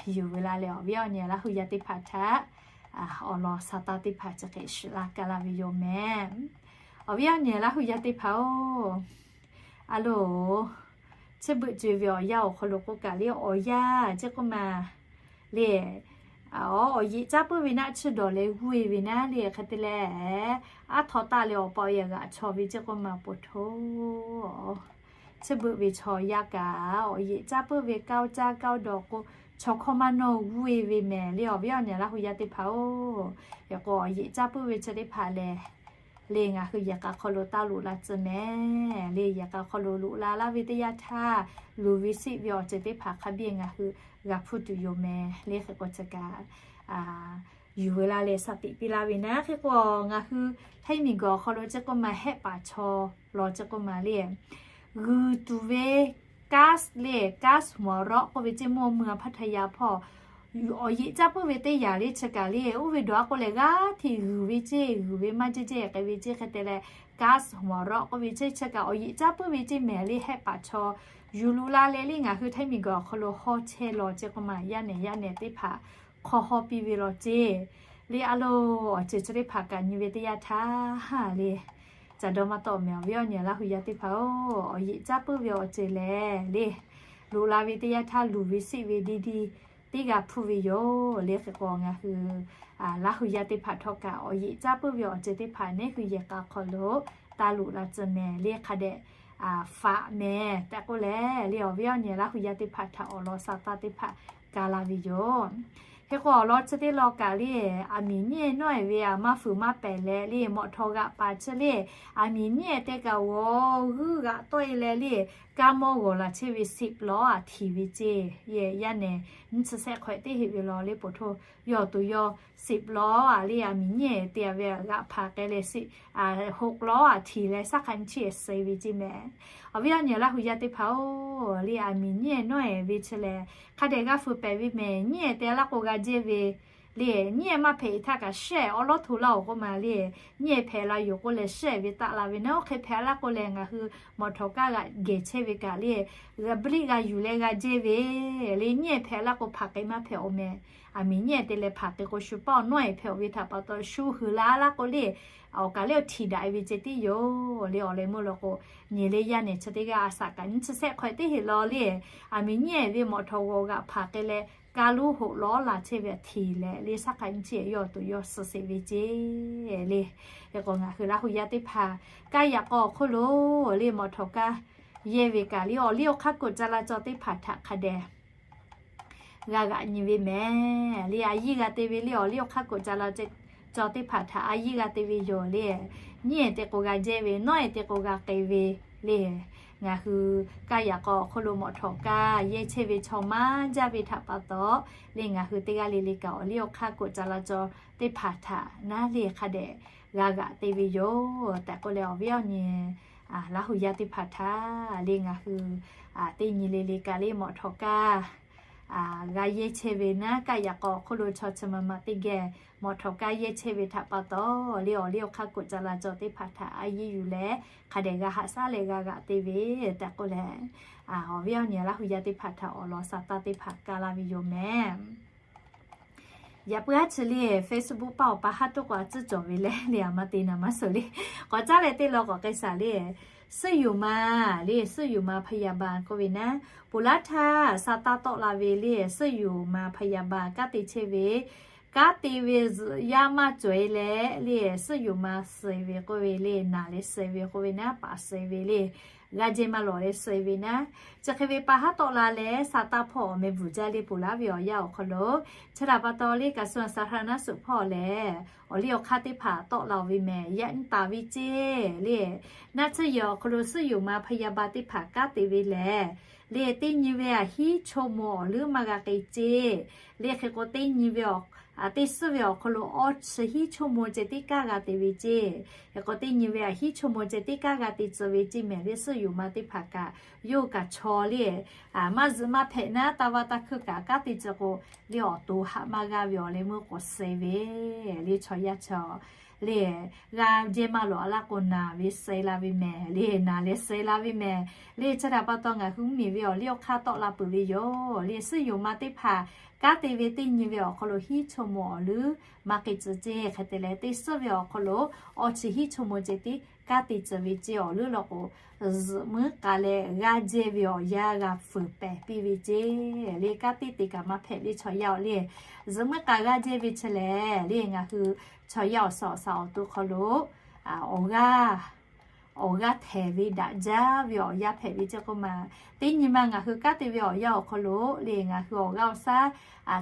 yuˬ ve la leh awˬ viˉ awˬ nyi Laˇ hu yaˇ teˇ hpaˍ htaꞈ awˬ lawn sha taˇ teˇ hpaˍ chi hk'e shiˍ laˇ ka la ve yoˬ mehˍ. Awˬ viˉ awˬ nyi Laˇ hu yaˇ teˇ hpaˍ-oˬ, a loˬ, chi beuꞈ co-e ve awˬ yanˇ awˬ hk'aw lo k'oˆ kaꞈ le, awˬ yanˇ ceˇ k'oˆ ma le, awˬ yeꞈ caˇ puiˉ ve naˆ tsuhˇ dawˬ leh g'uˇ-e ve naˉ le hk'e te leh, aˉ htaw taˆ leh awˬ pa awˬ yehˬ g'aꞈ chaw ve ceˇ k'oˆ ma po htoˇ, chi beuꞈ ve chaw yaˇ kaꞈ awˬ yeꞈ caˇ puiˉ ve kaˇ caˇ kaˇ dawˬ k'o, chaw hkawˇ maˇ nawˇ g'uˇ-e ve mehˍ le. Awˬ viˉ awˬ nyi Laˇ hu yaˇ teˇ hpaˍ-oˬ, yaꞈ k'o awˬ yeꞈ caˇ puiˉ ve chi teˇ hpaˍ lehˬ le ngaˬ hui yehˬ k'a hk'aw lo taˇ loꞈ la tcuh mehˍ le. Yehˬ k'a hk'aw lo loꞈ la laˇ ve teˇ yanˇ htaˇ, luˬ ve siˆ ve awˬ ceuˬ teˇ hpaˍ hk'a biˇ ngaˬ hui g'a hpuˇ tuˬ yoˬ mehˍ le. Hk'e k'o chi kaꞈ yuˬ ve la leh shaˍ tiꞈ piˇ laˇ ve naˉ. Hk'e k'o ngaˬ hui Htaiˇ miˬguiˬ awˬ hk'aw lo ceˇ k'oˆ ma hehˆ paˍ chaw law ceˇ k'oˆ ma le, g'uiˬ tuˬ ve gas le, gas หัวเราะ k'oˆ ve ceˇ mawˇ mui a hpaˇ htaꞈ yaꞈ hpawˇ awˬ yeꞈ caˇ puiˉ ve teˇ yanˇ le chi kaꞈ le, oˇ ve dawˬ a k'o lehˬ g'aˇ hteꞈ g'uiˬ ve ceˇ, g'uiˬ ve maˇ jehˇ jehˇ k'ai ve ceˇ hk'e te leh, gas หัวเราะ k'oˆ ve ceˇ chi kaꞈ awˬ yeꞈ caˇ puiˉ ve ceˇ mehˍ le. Hehˆ paˍ chaw yuˬ loꞈ la leh le ngaˬ hui Htaiˇ miˬguiˬ awˬ hk'aw lo hawˇ chehˇ law ceˇ k'oˆ ma yaˇ nehˬ yaˇ nehˬ teˇ hpaˍ hk'aw hawˇ piˇ ve law ceˇ le. A loˬ, awˬ ceuˬ chi teˇ hpaˍ kaꞈ nyi ve teˇ yanˇ htaˇ le, ca dawˇ maˇ tawˆ mehˍ. Awˬ viˉ awˬ nyi Laˇ hu yaˇ teˇ hpaˍ-oˬ, awˬ yeꞈ caˇ puiˉ ve awˬ ceuˬ lehˬ le, loꞈ la ve teˇ yanˇ htaˇ luˬ ve siˆ ve deˇ deˇ teˇ g'a hpuˇ ve yoˬ le. Hk'e k'o ngaˬ hui Laˇ hu yaˇ teˇ hpaˍ htawˇ kaꞈ awˬ yeꞈ caˇ puiˉ ve awˬ ceuˬ teˇ hpaˍ neˉ hui yehˬ k'a hk'aw lo taˇ loꞈ la tcuh mehˍ le. Hk'a dehꞈ faꞈ mehˍ tehꞈ k'oˆ leh le, awˬ viˉ awˬ nyi Laˇ hu yaˇ teˇ hpaˍ htaꞈ awˬ lawn sha taˇ teˇ hpaˍ ka la ve yoˬ. Hk'e k'o awˬ lawn chi teˇ lawn kaꞈ le, aˬ miˍ nyiˉ-ehˍ nawˉ-ehˍ ve aˬ maˇ fuiˍ maˇ pehˍ leh le mawꞈ htawꞈ g'aꞈ paˍ chi le, aˬ miˍ nyiˉ-ehˍ te kaꞈ g'awˬ g'uiˇ g'aꞈ tawˆ-e leh le, kaˇ mawˇ g'awˬ laˬ chehˇ ve สิบล้อ a htiˍ ve ceˇ. Yaˇ nehˬ nyiˇ chi sehˆ hk'awꞈ teˇ heˆ ve law le po htoˇ, yawˇ tuˬ yawˇ สิบล้อ a le aˬ miˍ nyiˉ-ehˍ te ve g'aꞈ hpaˍ k'ai leh สิบ หกล้อ a htiˍ leh shaˉ hk'aˆ nyiˇ chi-ehˍ suh ve ceˇ mehˍ. Awˬ viˉ awˬ nyi Laˇ hu yaˇ teˇ hpaˍ-oˬ, le aˬ miˍ nyiˉ-ehˍ nawˉ-ehˍ ve chi lehˬ hk'a dehꞈ g'a fuiˍ pehˍ ve mehˍ. Nyiˉ-ehˍ te laˇ k'o g'a jehˇ ve le, nyiˉ-ehˍ maˇ hpehꞈ htaˇ kaꞈ shehˆ awˉ lawˉ hto laˇ-oˬ k'oˆ ma le, nyiˉ-ehˍ hpehꞈ la yoˬ k'oˆ leh shehˆ ve taˆ la ve naˉ. Oˇ hk'e hpehꞈ laˇ k'o lehˬ ngaˬ hui mawꞈ htawꞈ kaˇ g'aꞈ gehˬ chehˇ ve kaꞈ le, g'a bliˆ g'a yuˬ leh g'a jehˇ ve le. Nyiˉ-ehˍ hpehꞈ laˇ k'o hpaˍ k'ai maˇ hpehꞈ-oˬ mehˍ. Aˬ miˍ nyiˉ-ehˍ te leh hpaˍ k'ai k'o shu paˇ-oˬ nawˉ-ehˍ hpehꞈ-oˬ ve htaꞈ pa taw shu hui la laˇ k'o le, awˬ kaˬ le awˬ htiˍ daꞈ-e ve ceh tiˉ yoˬ le. Awˬ leh meuˇ law k'o, nyi le yaˇ nehˬ chi teˇ g'aˇ a shaꞈ kaꞈ nyiˇ chi sehˆ hk'awꞈ teˇ heˆ law le, aˬ miˍ nyiˉ-ehˍ ve mawꞈ htawꞈ g'awˬ g'aꞈ hpaˍ k'ai leh kaˇ luˉ hoꞈ lawˉ la chehˇ ve htiˍ leh le shaˉ hk'aˆ nyiˇ chi yawˇ tuˬ yawˇ suh sheˍ ve ceˇ le. Hk'e k'o ngaˬ hui Laˇ hu yaˇ teˇ hpaˍ kaˇ yaꞈ k'aw awˬ hk'oˆ lo le mawꞈ htawꞈ kaˇ yehˇ ve kaꞈ le awˬ liˇ awˬ hk'aˇ koꞈ ca la caw teˇ hpaˍ htaꞈ hk'a dehꞈ g'a g'aꞈ nyi ve mehˍ le. A yiˇ g'a te ve le awˬ liˇ awˬ hk'aˇ koꞈ ca la caw teˇ hpaˍ htaꞈ a yiˇ g'a te ve yoˬ le. Nyiˉ-ehˍ te k'o g'a jehˇ ve, nawˉ-ehˍ te k'o g'a k'ai ve le. Ngaˬ hui kaˇ yaꞈ k'aw awˬ hk'oˆ lo mawꞈ htawꞈ kaˇ yehˇ chehˇ ve chaw maˇ jaˇ ve htaꞈ pa taw le ngaˬ hui teˇ g'aˇ le le kaꞈ awˬ liˇ awˬ hk'aˇ koꞈ ca la caw teˇ hpaˍ htaꞈ naˉ le hk'a dehꞈ g'a g'aꞈ te ve yoˬ tehꞈ k'oˆ leh awˬ viˉ awˬ nyi Laˇ hu yaˇ teˇ hpaˍ htaꞈ le ngaˬ hui teˇ nyi le le kaꞈ le mawꞈ htawꞈ kaˇ g'a yehˇ chehˇ ve naˉ kaˇ yaꞈ k'aw awˬ hk'oˆ lo chaw chi ma ma teˇ geh mawꞈ htawꞈ kaˇ yehˇ chehˇ ve htaꞈ pa taw le awˬ liˇ awˬ hk'aˇ koꞈ ca la caw teˇ hpaˍ htaꞈ a yiˇ yuˬ leh hk'a dehꞈ g'a haꞈ shaˉ leh g'a g'aꞈ te ve tehꞈ k'oˆ leh awˬ viˉ awˬ nyi Laˇ hu yaˇ teˇ hpaˍ htaꞈ awˬ lawn sha taˇ teˇ hpaˍ ka la ve yoˬ mehˍ. Yaꞈ puiˉ aˉ chi le Facebook paˇ awˬ pa haˉ toˆ k'o a tcuhˉ cawˬ ve leh le a ma te naˍ maˇ suhˍ le. K'awꞈ caˉ leh teˇ law k'awꞈ k'ai shaˍ le. Suhˆ yoˍ ma le, suhˆ yoˍ ma พยาบาล k'oˆ ve naˉ, ponˬ laˇ htaˇ sha taˇ tawˆ la ve le, suhˆ yoˍ ma พยาบาล kanˉ te chehˇ ve, kanˉ te ve zuhꞈ yaˇ maˇ cawˬ-e leh le, suhˆ yoˍ ma suh-e ve k'oˆ ve le, naˬ leh suh-e ve k'oˆ ve naˉ, paˍ suh-e ve le, g'a jehˇ maˇ lawˬ leh suh ve naˉ. Chi hk'e ve pa haˉ tawˆ la leh, sa taˇ hpawˇ awˬ meh bvuhˬ jaˇ le ponˬ laˇ ve awˬ yanˇ awˬ hk'aw lo, chi htaꞈ pa taw le kaꞈ suh a sa hra naˉ suhˍ hpawˇ lehˬ, awˬ liˇ awˬ hk'aˇ teˇ hpaˍ tawˆ la-oˬ ve mehˍ. Yaꞈ nyi taˍ ve ceˇ le, naˆ tsuhˇ yehˬ awˬ hk'aw lo suhˉ yoˍ ma พยาบาล teˇ hpaˍ kanˉ te ve lehˬ, le teˇ nyi ve aꞈ hiˉ chaw mo awˬ leuˉ maˇ g'a k'ai ceˇ. Le hk'e k'o teˇ nyi ve teˇ suhˉ ve awˬ hk'aw lo awˇ chi hiˉ chaw mo ceh tiˉ kanˉ g'a te ve ceˇ. Hk'e k'o teˇ nyi ve aꞈ hiˉ chaw mo ceh tiˉ kanˉ g'a te tcuh ve ceˇ mehˍ. Le suhˉ yoˍ ma teˇ hpaˍ kaꞈ yawˇ hui kaꞈ chaw le maˇ zuhꞈ maˇ hpehꞈ naˉ, taˇ vaˇ taˇ hkuiˇ kaꞈ kanˉ te tcuh k'o, le awˬ to haꞈ maˇ g'aˇ ve awˬ leh meuˇ k'awꞈ suh ve le chaw yaˇ chaw le g'a jehˇ maˇ lawˬ a laˇ k'o naˬ ve suh la ve mehˍ. Le naˬ leh suh la ve mehˍ. Le chi htaꞈ pa taw ngaˬ hui mvuhˇmiˬ ve awˬ liˇ awˬ hk'aˇ tawˆ la peuˬ ve yoˬ. Le suhˉ yoˍ ma teˇ hpaˍ kanˉ te ve teˇ nyi ve awˬ hk'aw lo hiˉ chaw mo awˬ leuˉ maˇ k'ai tcuh ceˇ. Hk'e te leh teˇ suhˉ ve awˬ hk'aw lo awˇ chi hiˉ chaw mo ceh tiˉ kanˉ te tcuh ve ceˇ. Awˬ leuˉ law k'o, zuhꞈ muiˉ k'a leh g'aˇ jehˇ ve awˬ yanˇ g'a fuiˍ pehˍ piˇ ve ceˇ. Le kanˉ te te kaꞈ maˇ hpehꞈ le chaw yaˇ awˬ le, zuhꞈ muiˉ k'a g'aˇ jehˇ ve chi lehˬ, le ngaˬ hui chaw yaˇ awˬ suhˍ awˬ suhˍ awˬ to hk'aw lo awˬ g'aˇ awˬ g'aˇ htehˍ ve daꞈ jaˇ ve awˬ yanˇ hpehꞈ ve ceˇ k'oˆ ma. Teˇ nyi ma ngaˬ hui kanˉ te ve awˬ yanˇ awˬ hk'aw lo le ngaˬ hui awˬ g'aˇ awˬ shaˉ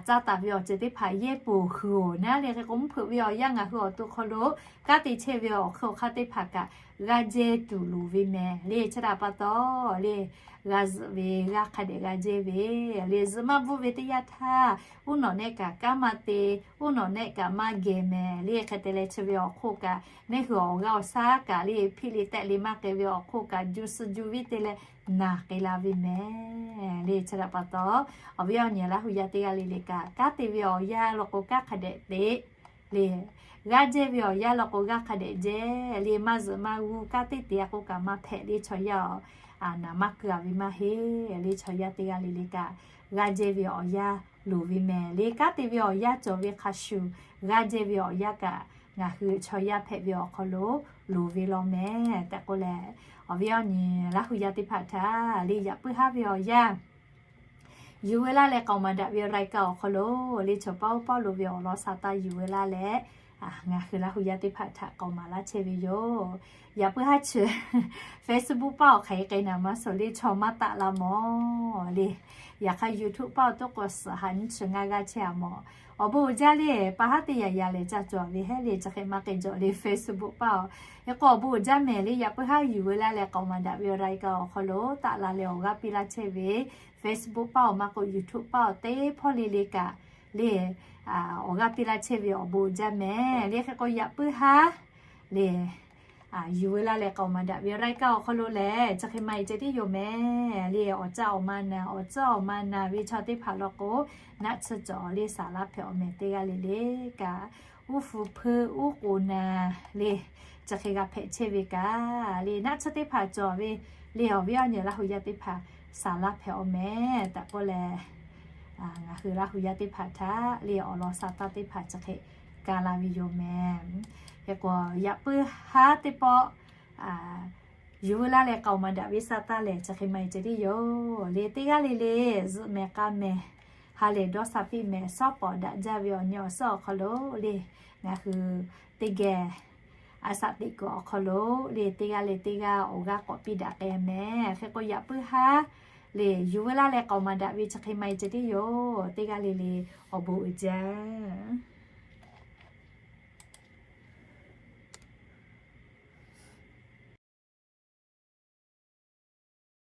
caˇ taˍ ve awˬ ceuˬ teˇ hpaˍ yehˇ poˬ hui-oˬ naˉ. Le hk'e k'o mvuhˇ hpeuꞈ ve awˬ yanˇ ngaˬ hui awˬ to hk'aw lo kanˉ te chehˇ ve awˬ hk'aˇ awˬ hk'aˇ teˇ hpaˍ kaꞈ g'aˇ jehˇ tuˬ loˍ ve mehˍ. Le chi htaꞈ pa taw le g'a zuhꞈ ve g'a hk'a dehꞈ g'a jehˇ ve le zuhꞈ maˇ bvuhˆ ve teˇ yanˇ htaˇ, uˉ nawꞈ nehˆ kaꞈ kanˉ maˇ te, uˉ nawꞈ nehˆ kaꞈ maˇ geh mehˍ. Le hk'e te leh chi ve awˬ hk'oˆ kaꞈ neˇ hui awˬ g'aˇ awˬ shaˉ kaꞈ le hpiˇ le tehˆ le maˇ k'ai ve awˬ hk'oˆ kaꞈ ju suh ju viˉ te leh naˬ k'ai la ve mehˍ. Le chi htaꞈ pa taw awˬ viˉ awˬ nyi Laˇ hu yaˇ teˇ g'aˇ le le kaꞈ kanˉ te ve awˬ yanˇ law k'o kanˉ hk'a dehꞈ te le g'aˇ jehˇ ve awˬ yanˇ law k'o g'aˇ hk'a dehꞈ jehˇ. Le maˇ zuhꞈ maˇ g'uˇ kanˉ te te a k'oˆ kaꞈ maˇ hpehꞈ le chaw yaˇ awˬ naˍ maˇ keu a ve maˇ heˆ. Le chaw yaˇ teˇ g'aˇ le le kaꞈ g'aˇ jehˇ ve awˬ yanˇ loˍ ve mehˍ. Le kanˉ te ve awˬ yanˇ cawˬ ve hk'a shuˍ g'aˇ jehˇ ve awˬ yanˇ kaꞈ ngaˬ hui chaw yaˇ hpehꞈ ve awˬ hk'aw lo loˍ ve law mehˍ tehꞈ k'oˆ leh, awˬ viˉ awˬ nyi Laˇ hu yaˇ teˇ hpaˍ htaꞈ le yaꞈ puiˉ haˉ ve awˬ yanˇ yuˬ ve laˇ leh k'aoˍ maˍ daꞈ ve รายการ awˬ hk'aw lo le chaw paˇ oˇ paˇ lo ve awˬ lawn sa taˇ yuˬ ve laˇ leh, ngaˬ hui Laˇ hu yaˇ teˇ hpaˍ htaꞈ k'aoˍ maˍ laˇ chehˇ ve yoˬ. Yaꞈ puiˉ haˉ chi Facebook ပါ awˬ hk'aˬ hk'e k'ai naˍ maˇ suh le chaw maˇ taˆ la mawˬ le. Yaꞈ hk'aˇ YouTube ပါ awˬ to k'o suhˍ ha nyiˇ chi ngaˇ g'aˇ chehˇ a mawˬ. Awˬ bon uiˍ jaˇ le, pa haˉ teˇ yaꞈ yaꞈ lehˬ ca cawˬ ve heˆ le, chi hk'e maˇ k'ai jawˬ le Facebook ပါ awˬ. Hk'e k'o awˬ bon uiˍ jaˇ mehˍ le, yaꞈ puiˉ haˉ yuˬ ve laˇ leh k'aoˍ maˍ daꞈ ve รายการ awˬ hk'aw lo taˆ la leh awˬ g'aˇ piˇ laˇ chehˇ ve Facebook ပါ awˬ maˇ k'o YouTube ပါ awˬ teˇ hpawˇ le le kaꞈ le awˬ g'aˇ piˇ laˇ chehˇ ve awˬ bon uiˍ jaˇ mehˍ le. Hk'e k'o yaꞈ puiˉ haˉ le yuˬ ve laˇ leh k'aoˍ maˍ daꞈ ve รายการ awˬ hk'aw lo lehˬ chi hk'e maˇ heˆ ceh tiˉ yoˬ mehˍ le. Awˬ caˇ awˬ ma naˬ, awˬ caˇ awˬ ma naˬ ve chaw teˇ hpaˍ law k'o, naˆ tsuhˇ cawˬ le saˍ laˇ hpehꞈ awˬ mehˍ teˇ g'aˇ le le kaꞈ, uˉ hpu hpeuˇ uˉ k'oˍ naˬ le, chi hk'e g'a hpehꞈ chehˇ ve kaꞈ le naˆ tsuhˇ teˇ hpaˍ cawˬ ve le awˬ viˉ awˬ nyi Laˇ hu yaˇ teˇ hpaˍ saˍ laˇ hpehꞈ awˬ mehˍ tehꞈ k'oˆ leh, ngaˬ hui Laˇ hu yaˇ teˇ hpaˍ htaꞈ le awˬ lawn sa taˇ teˇ hpaˍ chi hk'e ka la ve yoˬ mehˍ. Hk'e k'o yaꞈ puiˉ haˉ teˇ pawˆ yuˬ ve laˇ leh k'aoˍ maˍ daꞈ ve sa taˇ lehˬ chi hk'e maˇ heˆ ceh tiˉ yoˬ le. Teˇ g'aˇ le le zuhꞈ mehˍ k'a mehˍ, ha lehˬ dawˇ sha piˇ mehˍ, shawˉ pawˍ daꞈ jaˇ ve awˬ nyi awˬ suhˉ awˬ hk'aw lo le ngaˬ hui teˇ geh a shaꞈ teꞈ kuiˬ awˬ hk'aw lo le teˇ g'aˇ le teˇ g'aˇ awˬ g'aˇ k'awꞈ piˇ daꞈ k'ai mehˍ. Hk'e k'o yaꞈ puiˉ haˉ le yuˬ ve laˇ leh k'aoˍ maˍ daꞈ ve chi hk'e maˇ heˆ ceh tiˉ yoˬ. Teˇ g'aˇ le le awˬ bon uiˍ jaˇ.